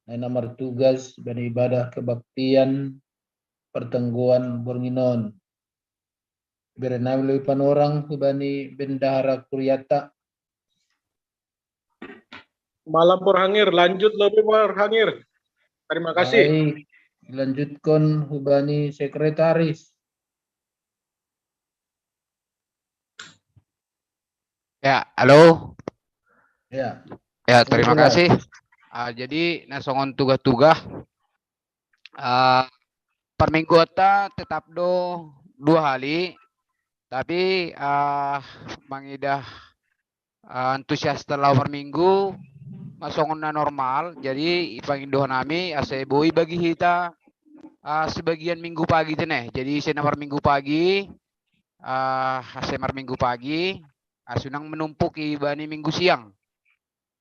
na martugas bani ibadah kebaktian pertengguan borngin on. Bere nami lobi panorang hubani bendahara kuriata. Malam Por Hangir, lanjut lobi Por Hangir. Terima kasih. Baik, lanjutkan hubani sekretaris. Ya, halo. Ya. Ya, terima kasih. Ah, jadi na songon tugas-tugas, ah, parmingguanta tetap do dua hali, tapi, ah, mangidah, ah, antusias laho parminggu, ma songon na normal, jadi ipangindo nami ase boi bagi hita, ah, sebagian minggu pagi tene. Jadi ise na marminggu pagi, ah, ase marminggu pagi, ase unang menumpuk i bani minggu siang.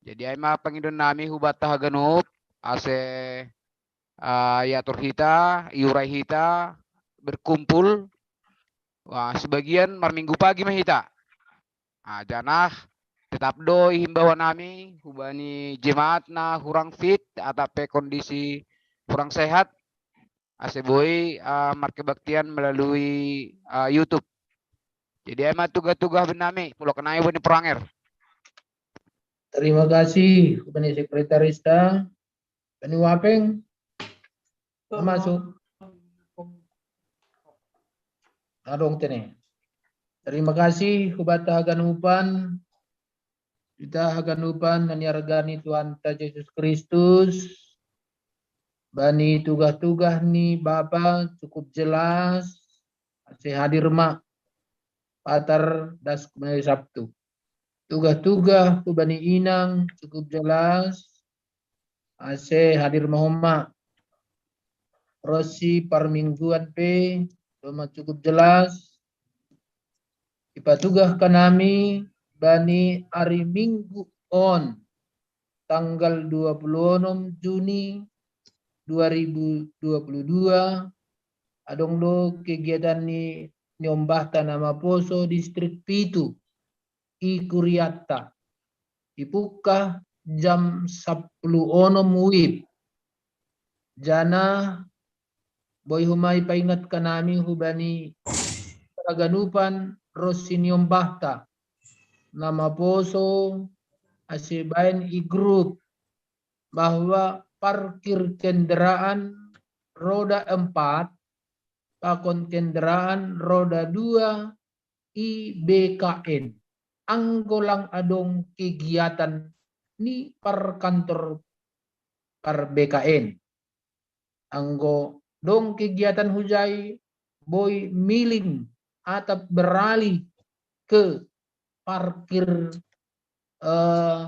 Jadi ai ma pangindo nami hubanta haganup, ase, ah, iatur hita, iurai hita, berkumpul, wah, sebagian marminggu pagi ma hita. Ah, janah tetap do ihimbau nami hubani jemaat na hurang fit atau pe kondisi kurang sehat, ase boi, ah, markebaktian melalui, ah, YouTube. Jadi ai ma tugas-tugas bani nami, pulo kenai bani Por Hangir. Terima kasih bani sekretarista, bani Wapeng. Masuk. Adong tene. Terima kasih hubanta haganupan. Hita haganupan na niarga ni Tuhanta Jesus Kristus. Bani tugas-tugas ni Bapa cukup jelas, ase hadir ma patar das hubani Sabtu. Tugas-tugas hubani inang cukup jelas, ase hadir ma homa. Ronsi parmingguan pe doma cukup jelas. Ipatugas hanami bani ari Minggu on, tanggal dua puluh enam Juni dua ribu dua puluh dua, adong do kegiatan ni niombahta na maposo distrik pitu i kuriatta. Ipungka jam sampulu onom wib. Janah boi homa ipaingat hanami hubani haganupan ronsi niombahta na maposo ase baen i grup bahwa parkir kendaraan roda empat pakon kendaraan roda dua I B K N. Anggo lang adong kegiatan ni parkantor par B K N. Anggo dong kegiatan hujai, boi miling atap beralih ke parkir eh,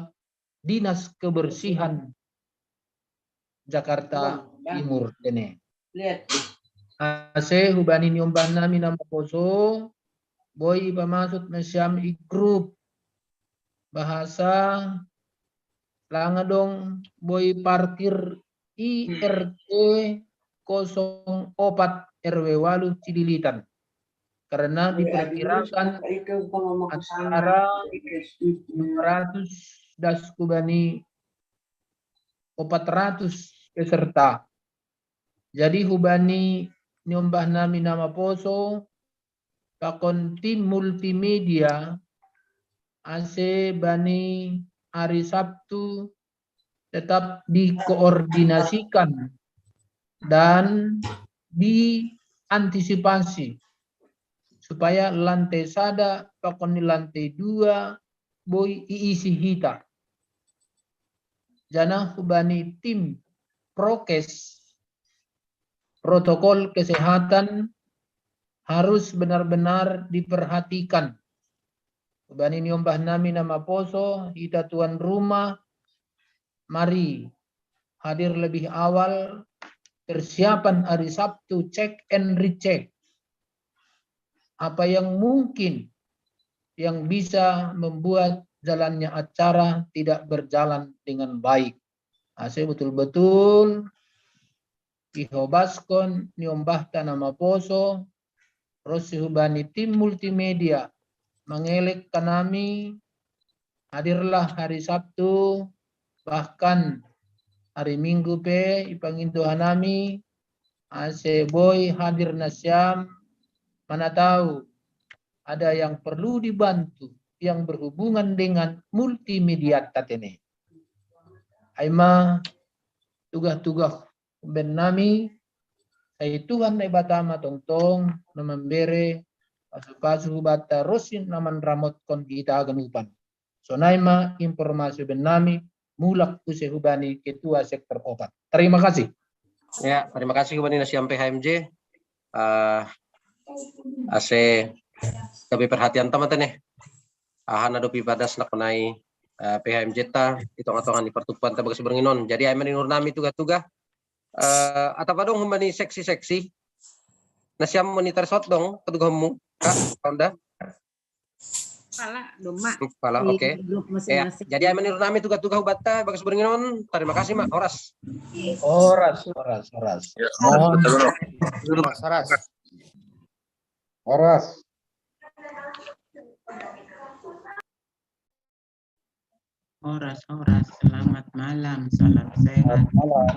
Dinas Kebersihan Jakarta Timur tene. Ase hubani niombah nami na maposo, boi pamasuk nasiam i grup bahasa langa dong boi parkir I R T kosong opat R W walu Cililitan. Karena diperkirakan acara dua ratus das hubani opat ratus peserta. Jadi hubani niombah nami na maposo, pakon tim multimedia, ase bani hari Sabtu tetap dikoordinasikan dan diantisipasi supaya lantai sada pakon ni lantai dua boi iisi hita. Janah hubani tim prokes, protokol kesehatan harus benar-benar diperhatikan. Hubani niombah nami na maposo, hita tuan rumah, mari hadir lebih awal, persiapan hari Sabtu, check and recheck. Apa yang mungkin yang bisa membuat jalannya acara tidak berjalan dengan baik. Ase betul-betul ihobaskon niombahta na maposo, ronsi hubani tim multimedia, mengelek kanami, hadirlah hari Sabtu, bahkan hari Minggu pe ipangindo hanami, ase boi hadir nasiam, mana tahu ada yang perlu dibantu yang berhubungan dengan multimedia tatene. Ai ma tugah-tugah umben nami, sai Tuhan Naibata ma tongtong na mambere pasu-pasu hubanta ronsi na manramotkon hita haganupan. Sonai ma informasi umben nami, mulak use hubani ketua sektor opat. Terima kasih. Ya, terima kasih hubani nasiam P H M J. Uh, ase gabe perhatian ta ma tene. Aha na dope ibadas na konai uh, P H M J ta di tonga-tonga ni partumpuan ta bagas borngin on. Jadi ai ma ninur nami tugah-tugah uh, atap adong hubani seksi-seksi. Nasiam monitor sot dong, ketugahanmu, Kak Honda. Pala, doma. Pala, oke. Ya, jadi ai ma ninur nami tugah-tugah hubanta bagas borngin on. Terima kasih, Mak. Horas. Horas, horas, horas. Horas, horas. Horas. Horas, horas. Selamat malam. Salam sehat. Malam.